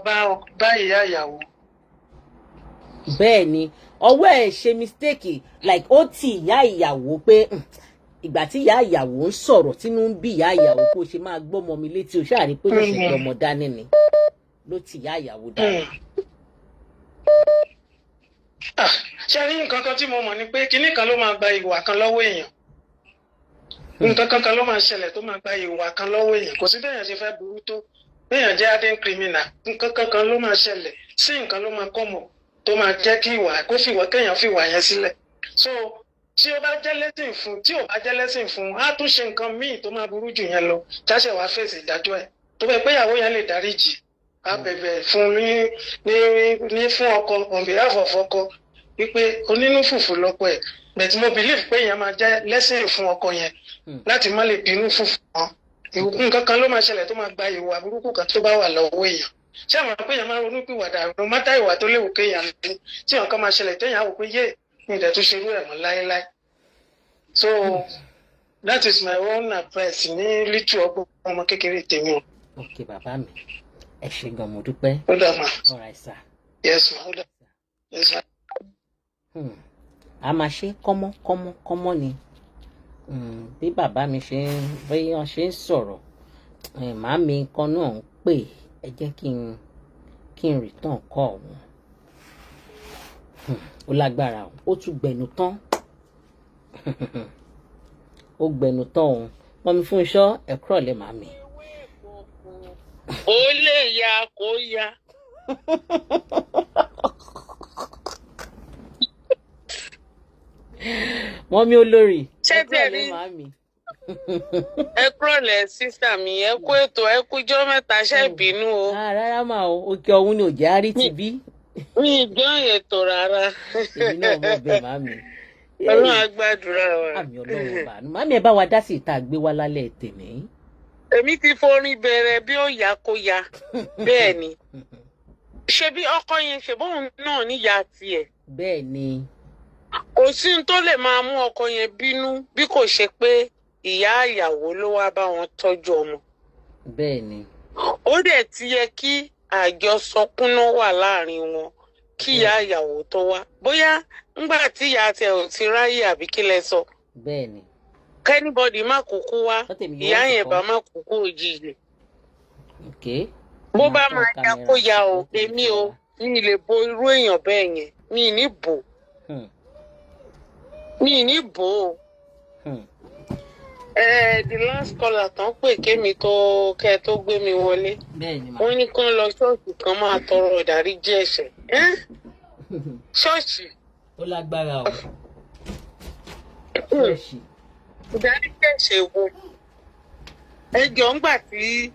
bá ìyá ìyàwó. Bẹ́ẹ̀ ni, ọwọ́ ẹ̀ ṣe mistake, like ó ti ìyá ìyàwó pé ìgbà tí ìyá ìyàwó ń sọ̀rọ̀, tínú ń bí ìyá ìyàwó, kó ṣe máa gbọ́mọ mi létí, o ṣáà rí pé ó ṣẹ̀ṣẹ̀ gbọ́mọ dání ni, ló ti ìyá ìyàwó dání. Ṣe rí, nǹkan kan tí mo mọ̀ ni pé kinní kan ló máa gba ìwà kan lọ́wọ́ èèyàn. Nǹkan kan kan ló máa ṣẹlẹ̀ tó máa gba ìwà kan lọ́wọ́ èèyàn. Kò sí béèyàn ṣe fẹ́ burú tó, béèyàn jẹ́ hardened criminal, nǹkan kan kan ló máa ṣẹlẹ̀ sí, nǹkan ló máa kọ́mọ̀ tó máa jẹ́ kí ìwà kó fìwà, kéèyàn fìwà yẹn sílẹ̀. So tí ó bá jẹ́ lẹ́sìn fún, tí ò bá jẹ́ lẹ́sìn fún, á tún ṣe nǹkan míì tó máa burú jù yẹn lọ, táṣẹ̀ wá fèsì ìdájọ́ ẹ̀. Tó bẹ́ẹ̀ pé ìyàwó yẹn lè dáríjì, á bẹ̀bẹ̀ fún ní fún ọkọ, on behalf of ọkọ, wípé onínú fùfù lọ́kọ ẹ̀, but mo believe pé èèyàn máa jẹ́ lẹ́sìn fún ọkọ yẹn láti má lè bínú fùfù mọ́. Nǹkan kan ló máa ṣẹlẹ̀ tó máa gba ìwà burúkú kan tó bá wà lọ́wọ́ èèyàn. Ṣé àwọn pé èèyàn máa ronú pìwàdà, no matter ìwà tó léwu kéèyàn ní, tí nǹkan máa ṣẹlẹ̀ téèyàn á wò pé yé, mi ìdẹ̀ tó ṣerú ẹ̀ mọ́ láéláé. So that is my own advice ní little ọgbọ́n ọmọ kékeré tèmi o. Ok, bàbá mi, ẹ ṣé gan, mo dúpẹ́. Ó dà mà. All right, sir. Yes ma, ó dà, yes ma. A máa ṣe kọ́mọ́ kọ́mọ́ kọ́mọ́ ni. Bí bàbá mi ṣe ń, bí wọ́n ṣe ń sọ̀rọ̀, màámi kan náà ń pè. Ẹ jẹ́ kí n return call wọn. Ó lágbára o, ó tún gbẹnu tán, ó gbẹnu tán o. Mummy Fúnṣọ́, ẹ kúrọ̀lẹ́ màámi. Ó lè ya kó ya. Mummy olórí, Ṣé ẹ kúrọ̀lẹ́ tẹ̀rí màámi. Ẹ kúrọ̀lẹ́, sister mi, ẹ kú ètò, ẹ kújọ́ mẹ́ta, ṣe bínú o. Ah, rárá mà o, òkè ọ̀hún ni ò jẹ́ àárí ti bí. Mi ì gbọ́ ètò rárá. Èmi náà mọ̀ bẹ́ẹ̀, màmí. Ọlọ́run á gbàdúrà wa. Àmín, Ọlọ́run ọba. Màmí, ẹ bá wa dá sí ìta gbé wá lálẹ́ tèmi. Èmi ti forin bẹ̀rẹ̀ bí ó yá kó ya. Bẹ́ẹ̀ ni. Ṣebí ọkọ yẹn, ṣe bóun náà níyà tiẹ̀. Bẹ́ẹ̀ ni. Kò sí ní tó lè máa mú ọkọ yẹn bínú bí kò ṣe pé ìyá ìyàwó ló wá bá wọn tọ́jú ọmọ. Bẹ́ẹ̀ ni. Ó dẹ̀ ti yẹ kí àjọsọkúnná wà láàrin wọn kí ìyá ìyàwó tó wá, bóyá ńgbà tí ìyá tiẹ̀ ò ti ráyè, àbí kí lẹ sọ? Bẹ́ẹ̀ ni. Kí anybody má kúkú wá. Sọ́tẹ̀mí ìyá yóò yẹn kọ́. Bá má kúkú òjijì. Ok. Bó bá máa ya kó ya o, èmi o, mi ì lè bo irú èèyàn bẹ́ẹ̀ yẹn, mi ì ní bò, mi ì ní bò ó. The last caller tán pè kémi tó kẹ́ ẹ tó gbé mi wọlé, Bẹ́ẹ̀ ni mà. wọ́n ní kán lọ ṣọ́ọ̀ṣì kan máa tọrọ ìdáríjì ẹ̀ṣẹ̀. Ẹ́, ṣọ́ọ̀ṣì. Ó lágbára o, ṣọ́ọ̀ṣì. Ìdáríjì ẹ̀ṣẹ̀ wo? Ẹ jọ, ń gbà tí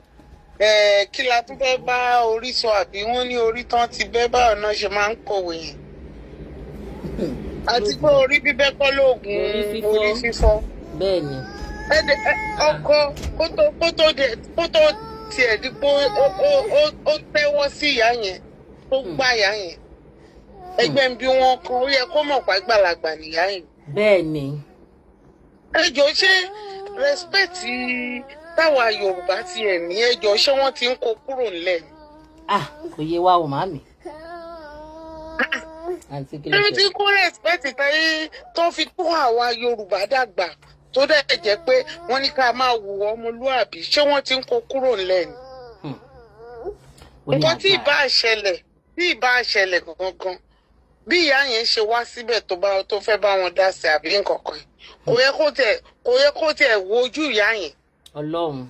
kí la tún fẹ́ bá orí sọ? Àbí wọ́n ní orí tán ti bẹ́, báwo náà ṣe máa ń kọ̀wé yẹn? Àti pé orí bíbẹ́ kọ́ lóògùn orí fífọ́. Orí fífọ́. Bẹ́ẹ̀ ni. Ọkọ kó tó tiẹ̀ di pé ó tẹ́wọ́ sí ìyá yẹn, tó gbá ìyá yẹn, ẹgbẹ́ ń bí wọn kan, ó yẹ kó mọ̀ pàgbàlagbà nìyá yẹn. Bẹ́ẹ̀ ni. Ẹ jọ, ṣé respect táwa Yorùbá ti ẹ̀ ní, ẹ jọ, ṣé wọ́n ti ń kó kúrò nílẹ̀ ni? Ah, kò yé wa o, màmí. Àǹtí, kí ló Ṣé tí ṣe? kó respect táyé tó fi tó àwa Yorùbá dàgbà, tó dẹ̀ jẹ́ pé wọ́n ní ká máa wù ọmọlúàbí, ṣé wọ́n ti ń kó kúrò nílẹ̀ ni? Ó ní Nǹkan tí agbára. ìbá ṣẹlẹ̀, tí ìbá ṣẹlẹ̀ gangan, bí ìyá yẹn ṣe wá síbẹ̀, tó bá tó fẹ́ bá wọn dá sí àbí nǹkan kan, kò yẹ kó tiẹ̀ wo ojú ìyá yẹn. Ọlọ́run.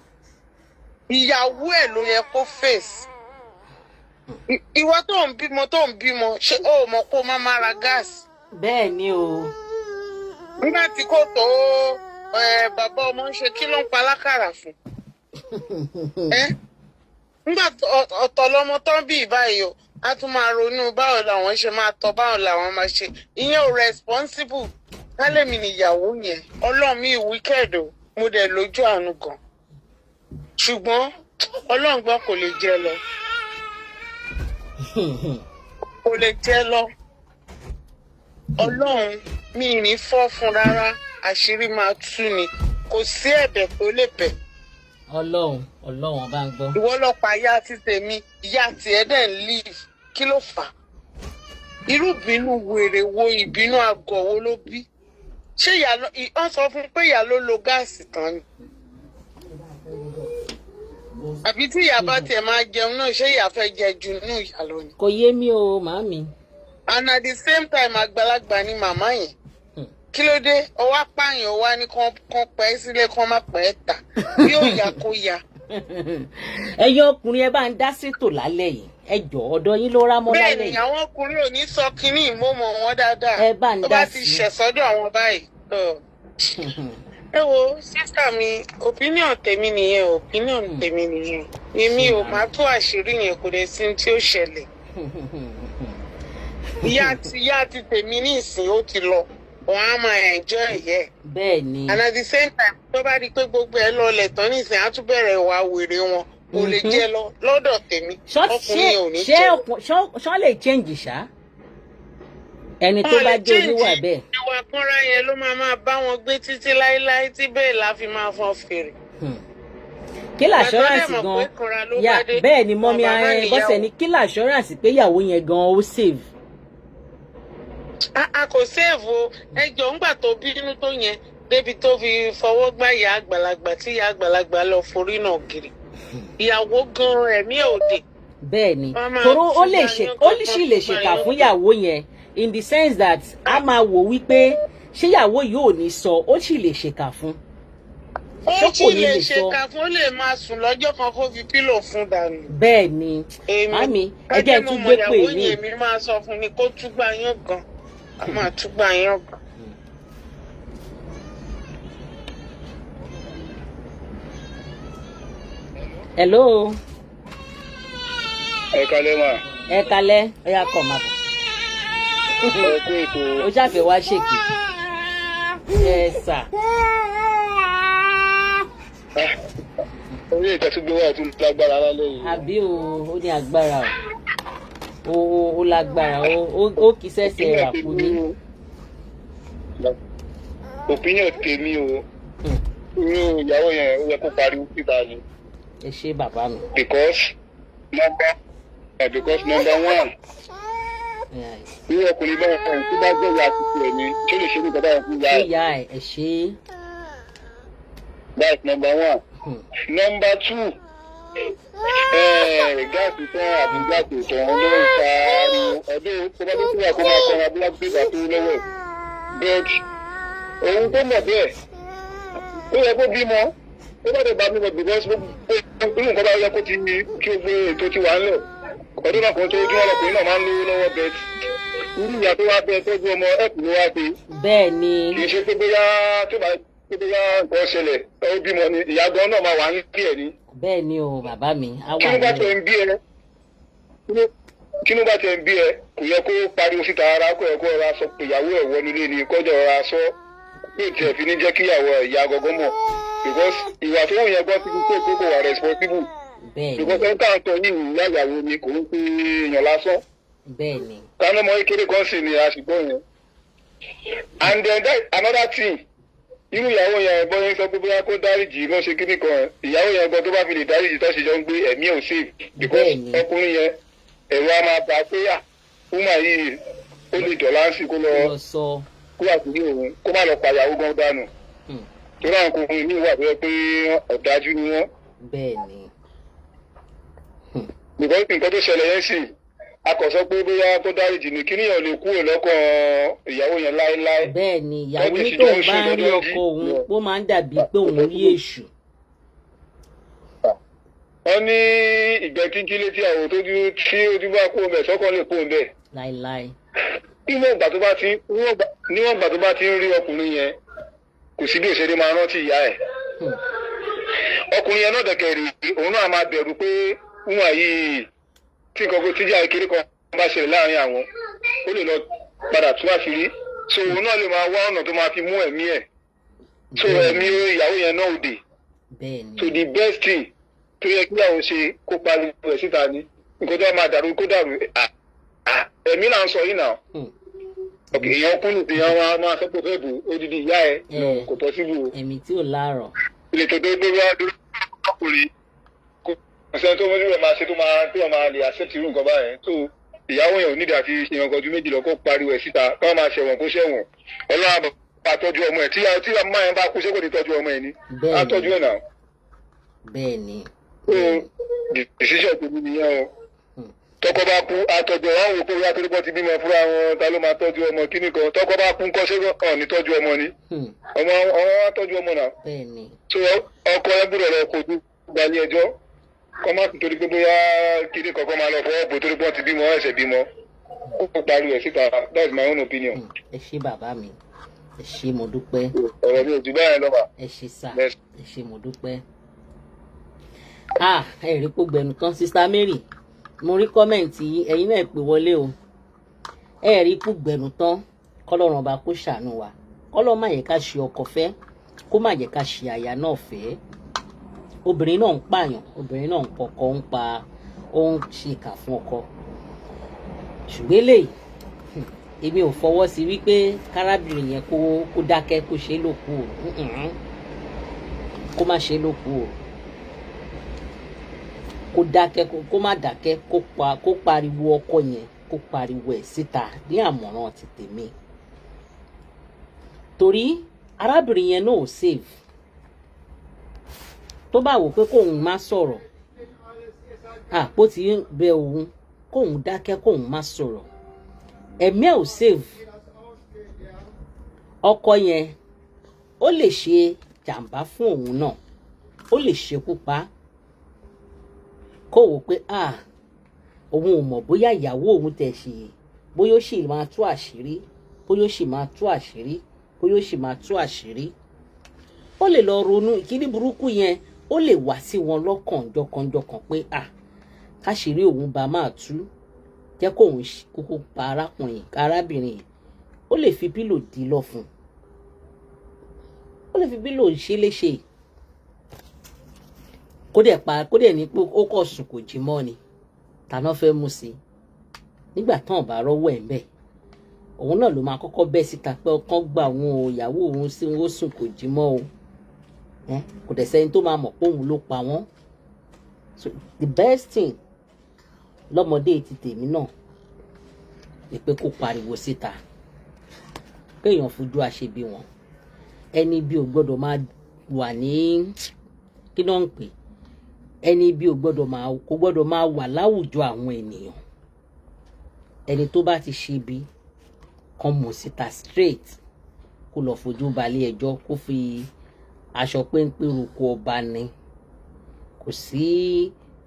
Ìyàwó ẹ̀ ló yẹ kó face. Ìwọ tó ń bímọ, tó ń bímọ, ṣé o mọ̀ pé o máa máa ra gáàsì? Bẹ́ẹ̀ ni o. Nígbà tí kò tó bàbá ọmọ ń ṣe, kí ló ń pa lákàrà fún ẹ? Nígbà ọ̀tọ̀ lọmọ tán bí báyìí o, a tún máa ronú báwo làwọn ṣe máa tọ́, báwo làwọn máa ṣe. Ìyẹn ò responsible. Kálẹ̀mí nìyàwó yẹn, Ọlọ́run mi wicked o, mo dẹ̀ lójú àánú gan, ṣùgbọ́n Ọlọ́run gbọ́, kò lè jẹ lọ, kò lè jẹ lọ. Ọlọ́run mi ì ní fọ́ fún rárá, àṣírí máa tú ni, kò sí ẹ̀bẹ̀ tó lè bẹ̀. Ọlọ́run, Ọlọ́run ọba ń gbọ́. Ìwọ lọ́pàá ìyá ti tèmi, ìyá tiẹ̀ dẹ̀ ń leave. Kí ló fà á? Irú ìbínú wèrè wo, ìbínú àgọ̀ wo ló bí? Ṣé ìyá ló wọ́n sọ fún pé ìyá ló lo gáàsì tán ni? Àbí tí ìyá bá tiẹ̀ máa jẹun náà, ṣé ìyá fẹ́ jẹ ju inú ìyá lọ ni? Kò yé mi o, màámi. And at the same time, àgbàlagbà ni màmá yẹn. Kí ló dé ọwọ́ apáyàn wá ní kán pẹ́ sílé, kán má pẹ́ tà, bí ó yá kó yá. Ẹ̀yin ọkùnrin, ẹ bá ń dá sétò lálẹ́ yìí, ẹ jọ, ọ̀dọ̀ yín ló rá mọ́ Bẹ́ẹ̀ lálẹ́ ni. yìí. Àwọn ọkùnrin ò ní sọ kínní, ìmọ̀mọ̀ wọn dáadáa. Ẹ bá ń Tó dá bá ti sí. ṣẹ̀ sọ́dọ̀ àwọn báyìí. Ọ̀. Ẹ wo, sister mi, opinion tèmi nìyẹn, opinion tèmi nìyẹn. Èmi ò máa tó àṣírí yẹn, kò dẹ̀ sí tí ó ṣẹlẹ̀. Ìyá ti tèmi ní ìsìn, ó ti lọ, òun á máa enjoy ẹ̀. Bẹ́ẹ̀ ni. And at the same time, tó bá di pé gbogbo ẹ lọlẹ̀ tán ní ìsìn, á tún bẹ̀rẹ̀ ìwà wèrè wọn. Kò lè jẹ́ lọ lọ́dọ̀ tèmi. Ọkùnrin yẹn ò ní ṣé jẹ́ lọ. Ṣọ́ lè change ṣá, ẹni tó Wọn bá lè jẹ́ oníwà change. bẹ́ẹ̀? Ìwà kúnra yẹn ló máa máa bá wọn gbé títí láéláé, tí bẹ́ẹ̀ la fi máa fọn fèrè. Kí la Bàbá dẹ̀ assurance mọ̀ gan pé ìkanra ló ya bá dé. Bẹ́ẹ̀ ni, mummy. Wọn bàbá níyàwó. Bọ́sẹ̀ ní kí la assurance pé ìyàwó yẹn gan ó save? A kò save o. Ẹjọ́, ńgbà tó bínú tó yẹn débi tó fi fọwọ́ gbá ìyá àgbàlagbà, tí ìyá àgbàlagbà lọ forí náà gírí, ìyàwó gan ẹ̀mí ẹ̀ òde. Bẹ́ẹ̀ ni. Wọ́n máa Toró ó lè túgbà ṣe yán ó kan, sì lè túgbà ṣèkà yán fún kan. ìyàwó yẹn, in the sense that a máa wò wípé ṣé ìyàwó yìí ò ní sọ, ó sì lè ṣèkà fún. Ó Ṣé sì kò ní lè lè sọ? ṣèkà fún, ó lè máa sùn lọ́jọ́ kan kó fi pillow fún dànù. Bẹ́ẹ̀ ni. Èmi Màmí, ẹ jẹ́ kájẹ́ n mo tún mọ gbé pè ìyàwó mí. yẹn, èmi máa sọ fún ni kó túgbà yán gan, a máa túgbà yán gan. Hello. Ẹ kalẹ́ mà. Ẹ kalẹ́, ó yá, kọ̀ máa bọ̀. Ẹ kú ètò. Ó ṣàfẹ́ wá ṣèkì ẹ sà. Orí ìtẹ́sígbé wà tún lágbára lálẹ́ yìí. Àbí o, ó ní agbára o, ó lágbára o, ó kì í sẹ́sẹ̀ rà kú ní. Opinion tèmi o, irú ìyàwó yẹn, ó yẹ kó pariwo síta ni. Ẹ ṣé, bàbá mi. Because number one, irú ọkùnrin báwọn tó bá jẹ́ ìyá àti tiẹ̀ ni, ṣé lè ṣe nígbà báwọn fún ìyá ṣé ẹ̀? Ìyá ẹ, ẹ ṣé. That's number one. Number two, gas tán àbí gas tán ló ń fa ariwo ọdún tó bá tó wà kó máa kọra bí wọ́n gbé ìgbà tó lọ́wọ́ ẹ̀, but òun tó mọ̀ bẹ́ẹ̀, ó yẹ kó bímọ, ó bá dẹ̀ bá bímọ, because gbogbo irú nǹkan bá yẹ kó ti kí gbogbo ètò ti wà ńlẹ̀ ọdún náà kan tó ojú ọlọkùnrin náà máa ń lówó lọ́wọ́, but irú ìyá tó wá bẹ́ẹ̀ tọ́jú ọmọ, ẹ̀kú ló wá pé Bẹ́ẹ̀ ni. Kì í ṣe pé bóyá tó bá pé bóyá nǹkan ṣẹlẹ̀, ó bímọ ni, ìyá gan náà máa wà ní bí ẹ̀ ni. Bẹ́ẹ̀ ni o, bàbá mi á Kí wà ló bá nílẹ̀. tẹ̀ ń bí ẹ, kí ló bá tẹ̀ ń bí ẹ, kò yẹ kó pariwo síta rárá. Kó yẹ kó rọra sọ pé ìyàwó ẹ̀ wọnú ilé ni, kọjọ rọra sọ pé tiẹ̀ fi ní jẹ́ kí ìyàwó ẹ̀ ìyá gọ́gọ́ mọ̀, because ìwà tó wù yẹn gbọ́ sí pé kó kò wà responsible. Bẹ́ẹ̀ ni. Because ẹni tá à ń sọ yìí, ìyá ìyàwó ni, kò ń pé èèyàn lásán. Bẹ́ẹ̀ ni. Kánú ọmọ kékeré kan sì ni a sì gbọ́ yẹn. And then that, another thing, irú ìyàwó yẹn, bọ́ yẹn sọ pé bóyá kó dáríjì bó ṣe kíní kan, ìyàwó yẹn gan, tó bá fi lè dáríjì tó ṣe jọ ń gbé, ẹ̀mí ò safe, because Bẹ́ẹ̀ni. ọkùnrin yẹn, ẹ̀rọ á máa bà á pé à fúnmà yìí, ó lè dọ̀lá ń sì kó lọ lọ sọ. Kó àkúrí òun, kó má lọ pàyàwó gan dànù, torí àwọn ọkùnrin míì wà tó yẹ pé ọ̀dájú ni wọ́n. Bẹ́ẹ̀ ni. Because nǹkan tó ṣẹlẹ̀ yẹn sì, a kò sọ pé bóyá kó dáríjì ni, kíní yẹn ò lè kúrò lọ́kàn ìyàwó yẹn láéláé. Bẹ́ẹ̀ ni, ìyàwó Tọ́jú ní sì tóun jọ ń bá sùn ń rí lọ́jọ́ ọkọ jí. òun, ó máa ń dàbí pé òun rí èṣù. Wọ́n ní ìgbẹ́ kínkín létí àwọn tó dúró tí ojú bá kó bẹ̀ sọ́kàn lè kó bẹ̀. Láéláé. Níwọ̀n ìgbà tó bá ti ń rí ọkùnrin yẹn, kò sí bí òṣèré máa rántí ìyá ẹ̀. Ọkùnrin yẹn náà dẹ̀kẹ̀ rí, òun náà máa bẹ̀rù pé wọ́n yìí, tí nǹkan kó tíjà kékeré kan bá ṣẹlẹ̀ láàrin àwọn, ó lè lọ padà tú àṣírí, so òun náà lè máa wá ọ̀nà tó máa fi mú ẹ̀mí ẹ̀, so ẹ̀mí ìyàwó yẹn náà ò dé. Bẹ́ẹ̀ ni. So the best thing tó yẹ kí àwọn ṣe, kó pariwo ẹ̀ síta ni. Nǹkan tó bá máa dàrú, kó dàrú. Ah, ah, ẹ̀mí là ń sọ yìí náà. Ok, èèyàn kúnnù, èèyàn máa sọ pé ó fẹ́ bù odidi ìyá ẹ̀. Eh. Kò possible o. Ẹ̀mí tí ò láàrọ̀. Ilé tó tó gbé wá dúró ọkùnrin, kò sẹ́ni tó mójú rẹ̀ máa ṣe tó máa lè accept irú nǹkan báyẹn. Tó ìyàwó yẹn ò nídìí àti ṣe nǹkan ju méjì lọ: kó pariwo ẹ̀ síta, kó máa ṣẹ̀wọ̀n, kó ṣẹ̀wọ̀n. Ọlọ́run á bá tọ́jú ọmọ ẹ̀. Tí ọmọ yẹn bá kú, ṣé kò ní tọ́jú ọmọ ẹ̀ ni? Á Bẹ́ẹ̀ tọ́jú ni. ẹ̀ náà. Bẹ́ẹ̀ ni. So decision tó ní nìyẹn o. Tọkọ bá kú, àtọ́jú wọn wò pé wíwá torí bọ́ ti bímọ fúnra wọn, ta ló máa tọ́jú ọmọ kíní kan? Tọkọ bá kú ńkọ́? Ṣé ọ̀ ní tọ́jú ọmọ ni? Ọmọ ọmọ wa tọ́jú ọmọ náà. Bẹ́ẹ̀ ni. So ọkọ ẹ gbọ́dọ̀ lọ kojú gbalé ẹjọ́, kọ́ má torí pé bóyá kíní kankan máa lọ fọwọ́ bò torí pé wọ́n ti bímọ, ẹsẹ̀ bímọ, kó pariwo ẹ̀ síta. That's my own opinion. Ẹ ṣé, bàbá mi, ẹ ṣé, mo dúpẹ́. Ọ̀rọ̀ mi ò jù bẹ́ẹ̀ lọ mà. Ẹ ṣé sà. Yes. Ẹ ṣé, mo dúpẹ́. Ah, ẹ rí kó gbẹnu tán. Sister Mary, mo rí comment yín, ẹ̀yin náà pè wọlé o. Ẹ rí kó gbẹnu tán. Kọ́lọ́run ọba kó ṣàánú wa, kọ́lọ́run má yẹ ká ṣe ọkọ fẹ́, kó má yẹ ká ṣe aya náà fẹ́. Obìnrin náà ń pààyàn, obìnrin náà ń pọkọ, ń pa, ó ń ṣèkà fún ọkọ. Ṣùgbọ́n eléyìí, èmi ò fọwọ́ sí wípé kárábìnrin yẹn kó dákẹ́, kó ṣe é lókù o. Kó má ṣe é lókù o. Kó dákẹ́, kó má dákẹ́, kó pariwo ọkọ yẹn, kó pariwo ẹ̀ síta ní àmọ̀ràn ti tèmi, torí arábìnrin yẹn náà ò save. Tó bá wò pé kóun má sọ̀rọ̀, àpò tí ń bẹ òun, kóun dákẹ́, kóun má sọ̀rọ̀, ẹ̀mí ẹ̀ ò save. Ọkọ yẹn, ó lè ṣe jàǹbá fún òun náà, ó lè ṣekú pa á. Kó wò pé ah, òun ò mọ̀ bóyá ìyàwó òun tẹ̀ ṣe, bóyá ó sì máa tú àṣírí, bóyá ó sì máa tú àṣírí, bóyá ó sì máa tú àṣírí. Ó lè lọ ronú ìkíní burúkú yẹn. Ó lè wá sí wọn lọ́kàn jọkànjọkàn pé à káṣírí òun bá máa tú, jẹ́ kóun kúkú pa arákùnrin arábìnrin yìí. Ó lè fi pillow dí lọ́fun, ó lè fi pillow ṣe léṣe, kó dẹ̀ pa, kó dẹ̀ ní pé ó kọ̀ sùn, kò jí mọ́ ni. Tàná fẹ́ mú sí nígbà tán bá rọ́wọ́ ẹ̀ ń bẹ̀, òun náà ló máa kọ́kọ́ bẹ́ síta pé ọkàn gbà òun o, ìyàwó òun sí ó sùn kò jí mọ́ o. Kò dẹ̀ sẹ́ni tó máa mọ̀ pé òun ló pa wọ́n. So the best thing lọ́mọdé ti tèmi náà ni pé kó pariwo síta, kéèyàn fojú àṣebi wọn. Ẹni bí ò gbọ́dọ̀ máa wà ní, kí náà ń pè, ẹni bí ò gbọ́dọ̀ máa, kò gbọ́dọ̀ máa wà láwùjọ àwọn ènìyàn. Ẹni tó bá ti ṣe bí kan mọ̀ síta straight, kó lọ fojú balẹ̀ ẹjọ́, kó fi aṣọ péńpé roko ọba ni.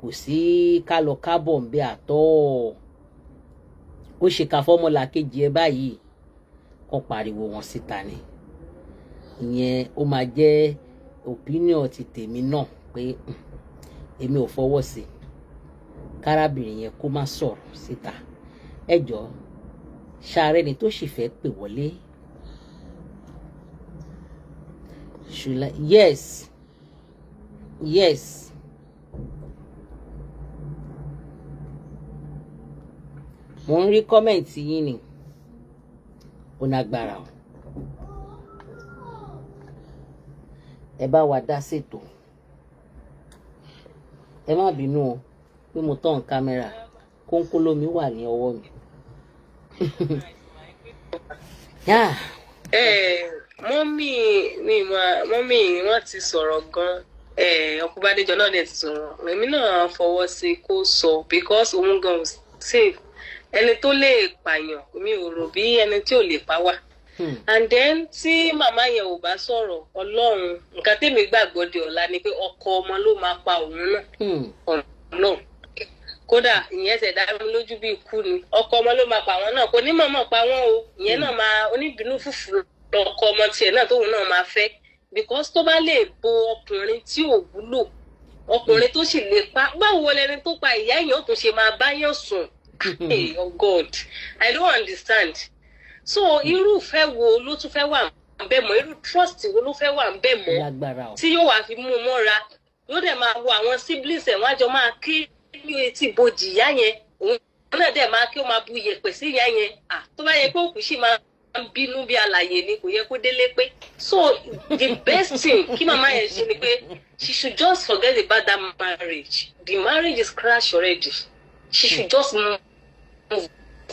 Kò sí ká lọ kábọ̀ ń bẹ àtọ́. Ó ṣe ká fọ́mọlà kejì ẹ báyìí, kó pariwo wọn síta ni. Ìyẹn ó máa jẹ́ opinion ti tèmi náà pé èmi ò fọwọ́ sí kárábìnrin yẹn kó má sọ̀rọ̀ síta. Ẹ jọ̀ọ́, ṣàárẹ̀ ni tó sì fẹ́ pè wọlé. Should I? Yes. Mo ń rí comment yín ni. Ó nágbára o. Ẹ bá wa dá ṣètò. Ẹ má bínú o pé mo tán kámẹ́rà, kónkóló mi wà ní ọwọ́ mi. Yeah. Mummy mi, mummy wọ́n ti sọ̀rọ̀ gan. Ọkùnbádéjọ náà dẹ̀ ti sọ̀rọ̀. Èmi náà fọwọ́ sí kó sọ because òun gan ò safe. Ẹni tó lè pààyàn, mi ò rò bí ẹni tí ò lè pa wá. And then tí màmá yẹn ò bá sọ̀rọ̀, Ọlọ́run, nǹkan tèmi gbàgbọ́ di ọ̀la ni pé ọkọ ọmọ ló máa pa òun náà. Ọlọ́run, kódà ìyẹn ṣẹ̀ dá mi lójú bí ikú ni. Ọkọ ọmọ ló máa pa àwọn náà, kò ní mọ̀ọ́mọ̀ pa wọ́n o. Ìyẹn náà máa oníbínú fùfú lọkọ ọmọ tiẹ̀ náà tóun náà máa fẹ́, because tó bá lè bo ọkùnrin tí ò wúlò, ọkùnrin tó sì lè pa, báwo lẹni tó pa ìyá èèyàn ó tún ṣe máa báyàn sùn? Hey, oh God, I don't understand. So irúfẹ́ wo ló tún fẹ́ wà ń bẹ̀ mọ́? Irú trust wo ló fẹ́ wà ń bẹ̀ mọ́ tí yóò wá fi mú un mọ́ra? Yóò dẹ̀ máa wo àwọn siblings ẹ̀, wọ́n á jọ máa kí ní etí ibojì ìyá yẹn, òun náà dẹ̀ máa kí, ó máa bu iyẹ̀pẹ̀ sí ìyá yẹn. Tó bá yẹ pé òkú sì máa ń bínú bí alàyè ni, kò yẹ kó délé pé. So the best thing kí màmá yẹn ṣe ni pé she should just forget about that marriage. The marriage is crashed already. She should just move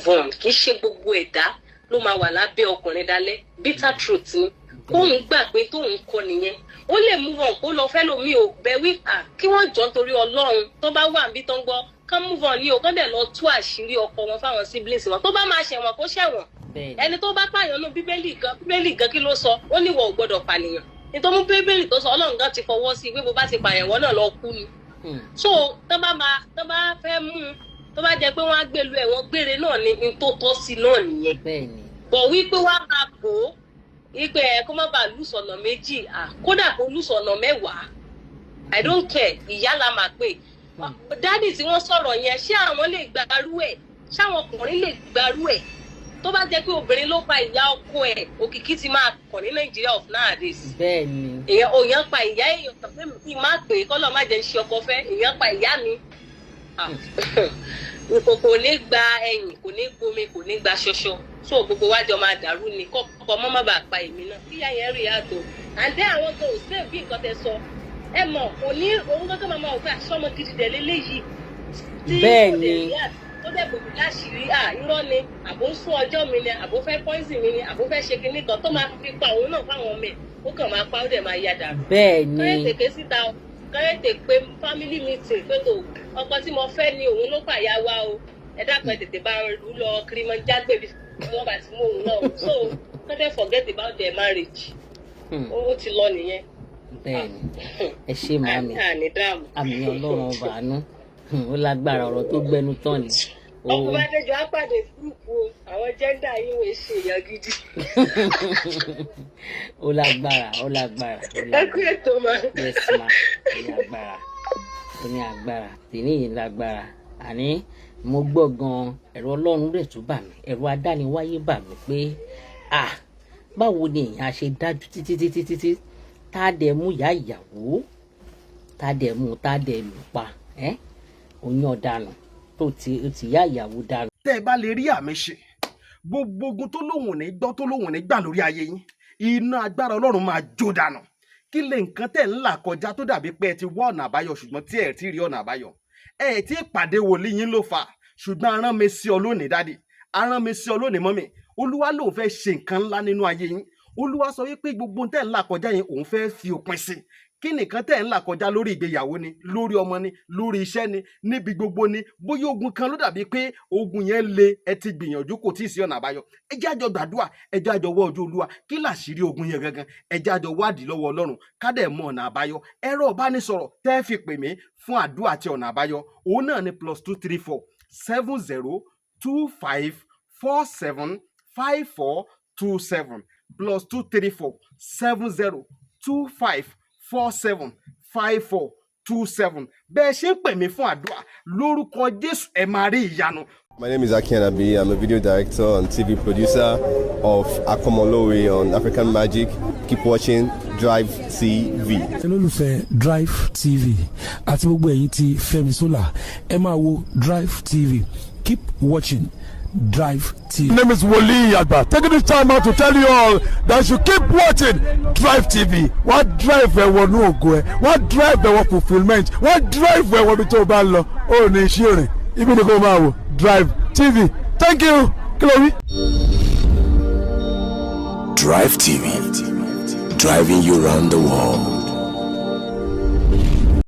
on. Kì í ṣe gbogbo ẹ̀dá ló máa wà lábẹ́ ọkùnrin dalẹ̀. Bitter truth ni. Kóun gbà pé tóun kọ nìyẹn, ó lè move on, kó lọ fẹ́ lómi ò bẹ wí kí wọ́n jọ nítorí Ọlọ́run, tó bá wà níbi tó ń gbọ́, kán move on ní o, kán dẹ̀ lọ tú àṣírí ọkọ wọn fáwọn siblings wọn. Tó bá máa ṣẹ̀wọ̀n, kó ṣẹ̀wọ̀n. Ẹni tó bá pààyàn nù, Bíbélì gan, Bíbélì gan, kí ló sọ? Ó ní ìwọ ò gbọdọ̀ pànìyàn. Nítorí mú Bíbélì tó sọ, Ọlọ́run gan ti fọwọ́ sí i pé bó bá ti pààyàn, wọ́n náà lọ kú ni. So tó bá máa, tó bá fẹ́ mú un, tó bá jẹ́ pé wọ́n á gbé lu ẹ̀wọ̀n gbére náà ni, n tó tọ́ sí náà nìyẹn. Bọ̀ wípé wọ́n á máa bò ó wípé ẹ kó má bàa lùsọ̀nà méjì, kódà kó lùsọ̀nà 10, I don't care. Ìyá la máa pè. Daddy tí wọ́n sọ̀rọ̀ yẹn, ṣé àwọn lè gbarú ẹ̀? Ṣáwọn ọkùnrin lè gbarú ẹ̀? Tó bá jẹ́ pé obìnrin ló pa ìyá ọkọ ẹ̀, òkìkí ti máa kàn ní Nàìjíríà of nowadays. Èèyàn òyàn pa ìyá èèyàn tàbí kí n má pè é, kọ́lọ́ má jẹ́ ń ṣe ọkọ fẹ́. Èèyàn pa ìyá mi, kò ní gba ẹ̀yìn, kò ní gbomi, kò ní gba ṣọṣọ. So gbogbo wa jọ máa dàrú ni, kọ́kọ́ mọ́ má bàa pa èmi náà. Kíyà yẹn rí àtò. And then àwọn gan ò save bí nǹkan tẹ sọ. Ẹ mọ̀ kò ní òun gángan máa wò pé àṣọmọ gidi dẹ̀ léléyìí tí kò dẹ̀ rí tó dẹ̀ bòmí láṣìírí. À, irọ́ ni, àbó ń sún ọjọ́ mi ni, àbó fẹ́ poison mi ni, àbó fẹ́ ṣe kinní kan tó máa fi pa òun náà fáwọn ọmọ ẹ̀, ó kàn máa pa, ó dẹ̀ máa ya dànù. Kọ́yẹ̀ tèké síta, kọ́yẹ̀ tè pé family meeting pé tó ọkọ tí mo fẹ́ ni òun ló pàyà wa o, ẹ dákun, ẹ tètè bá ń lù lọ Kilimanjaro bí wọ́n bá ti mú òun náà. So kọ́tẹ́ forget about their marriage. Ó ti lọ nìyẹn. Bẹ́ẹ̀ni, ẹ ṣé màmí. Àní dààmú. Àmì Ọlọ́run ọba àánú. Ó lágbára, ọ̀rọ̀ tó gbẹnu tán ni. Ọkùnrin bá déjọ á pàdé group o, àwọn gender yìí wọ́n ṣe èèyàn gidi. Ó lágbára, ó lágbára, ó Ẹ kú lágbára. ètò mà. Yes ma, ó lágbára. Agbára, ó ní agbára tèmi yìí lágbára. Àní mo gbọ́ gan, ẹ̀rọ Ọlọ́run rẹ̀ tún bà mí, ẹ̀rọ adániwáyé bà mí pé, ah, báwo ni èèyàn á ṣe dájú títí títí títí tá a dẹ̀ mú ìyá ìyàwó, tá a dẹ̀ mú, tá a dẹ̀ lù pa ẹ́, oyún ọ̀daràn tó ti ìyá ìyàwó dànù. Tẹ́ ẹ bá lè rí àmì ṣe, gbogbo ogun tó lóhùn ní gbọ́, tó lóhùn ní gbà lórí ayé yín, iná agbára Ọlọ́run máa jó dànù. Kí lè nǹkan tẹ̀ ń là kọjá tó dàbí pé ẹ ti wá ọ̀nà àbáyọ, ṣùgbọ́n tí ẹ ti rí ọ̀nà àbáyọ? Ẹ ti pàdé wòlíì yín ló fà, ṣùgbọ́n arán mi sí ọ lónìí, daddy, arán mi sí ọ lónìí, mummy. Olúwa lòun fẹ́ ṣe nǹkan ńlá nínú ayé yín. Olúwa sọ wípé gbogbo tẹ̀ ń là kọjá yẹn, òun fẹ́ fi òpin sí. Kí nìkan tẹ̀ ń là kọjá? Lórí ìgbéyàwó ni, lórí ọmọ ni, lórí iṣẹ́ ni, níbi gbogbo ni. Bóyá ogun kan ló dàbí pé ogun yẹn le, ẹ ti gbìyànjú, kò tí ì sí ọ̀nà àbáyọ. Ẹ jẹ́ àjọ gbàdúrà, ẹ jẹ́ àjọ wọ́ ojú Olúwa. Kí làṣírí ogun yẹn gangan? Ẹ jẹ́ àjọ wádìí lọ́wọ́ Ọlọ́run, ká dẹ̀ mọ ọ̀nà àbáyọ. Ẹ̀rọ ìbánisọ̀rọ̀ tẹ́ fi pè mí fún àdúrà àti ọ̀nà àbáyọ, òun náà ni +234 70 25 47 54 27, +234 70 25 47 54 27. Bẹ́ẹ̀ ṣe ń pè mí fún àdúrà, lórúkọ Jésù, ẹ máa rí ìyanu. My name is Aki Anabi. I'm a video director and TV producer of Akomolowe on African Magic. Keep watching Drive TV. Olólùfẹ́ Drive TV àti gbogbo ẹ̀yin tí Fẹ́mi Sola, ẹ máa wo Drive TV. Keep watching Drive TV. My name is Wole Agba. Taking this time out to tell you all that you keep watching Drive TV. Wọ́n drive ẹ wọnú ògo ẹ, wọ́n drive ẹ wọ fulfilment, wọ́n drive ẹ wọ ibi tó o bá lọ. Ó ní iṣẹ́ rìn, ibi ni kò máa wò Drive TV. Thank you. Kí ló wí? Drive TV, driving you round the world.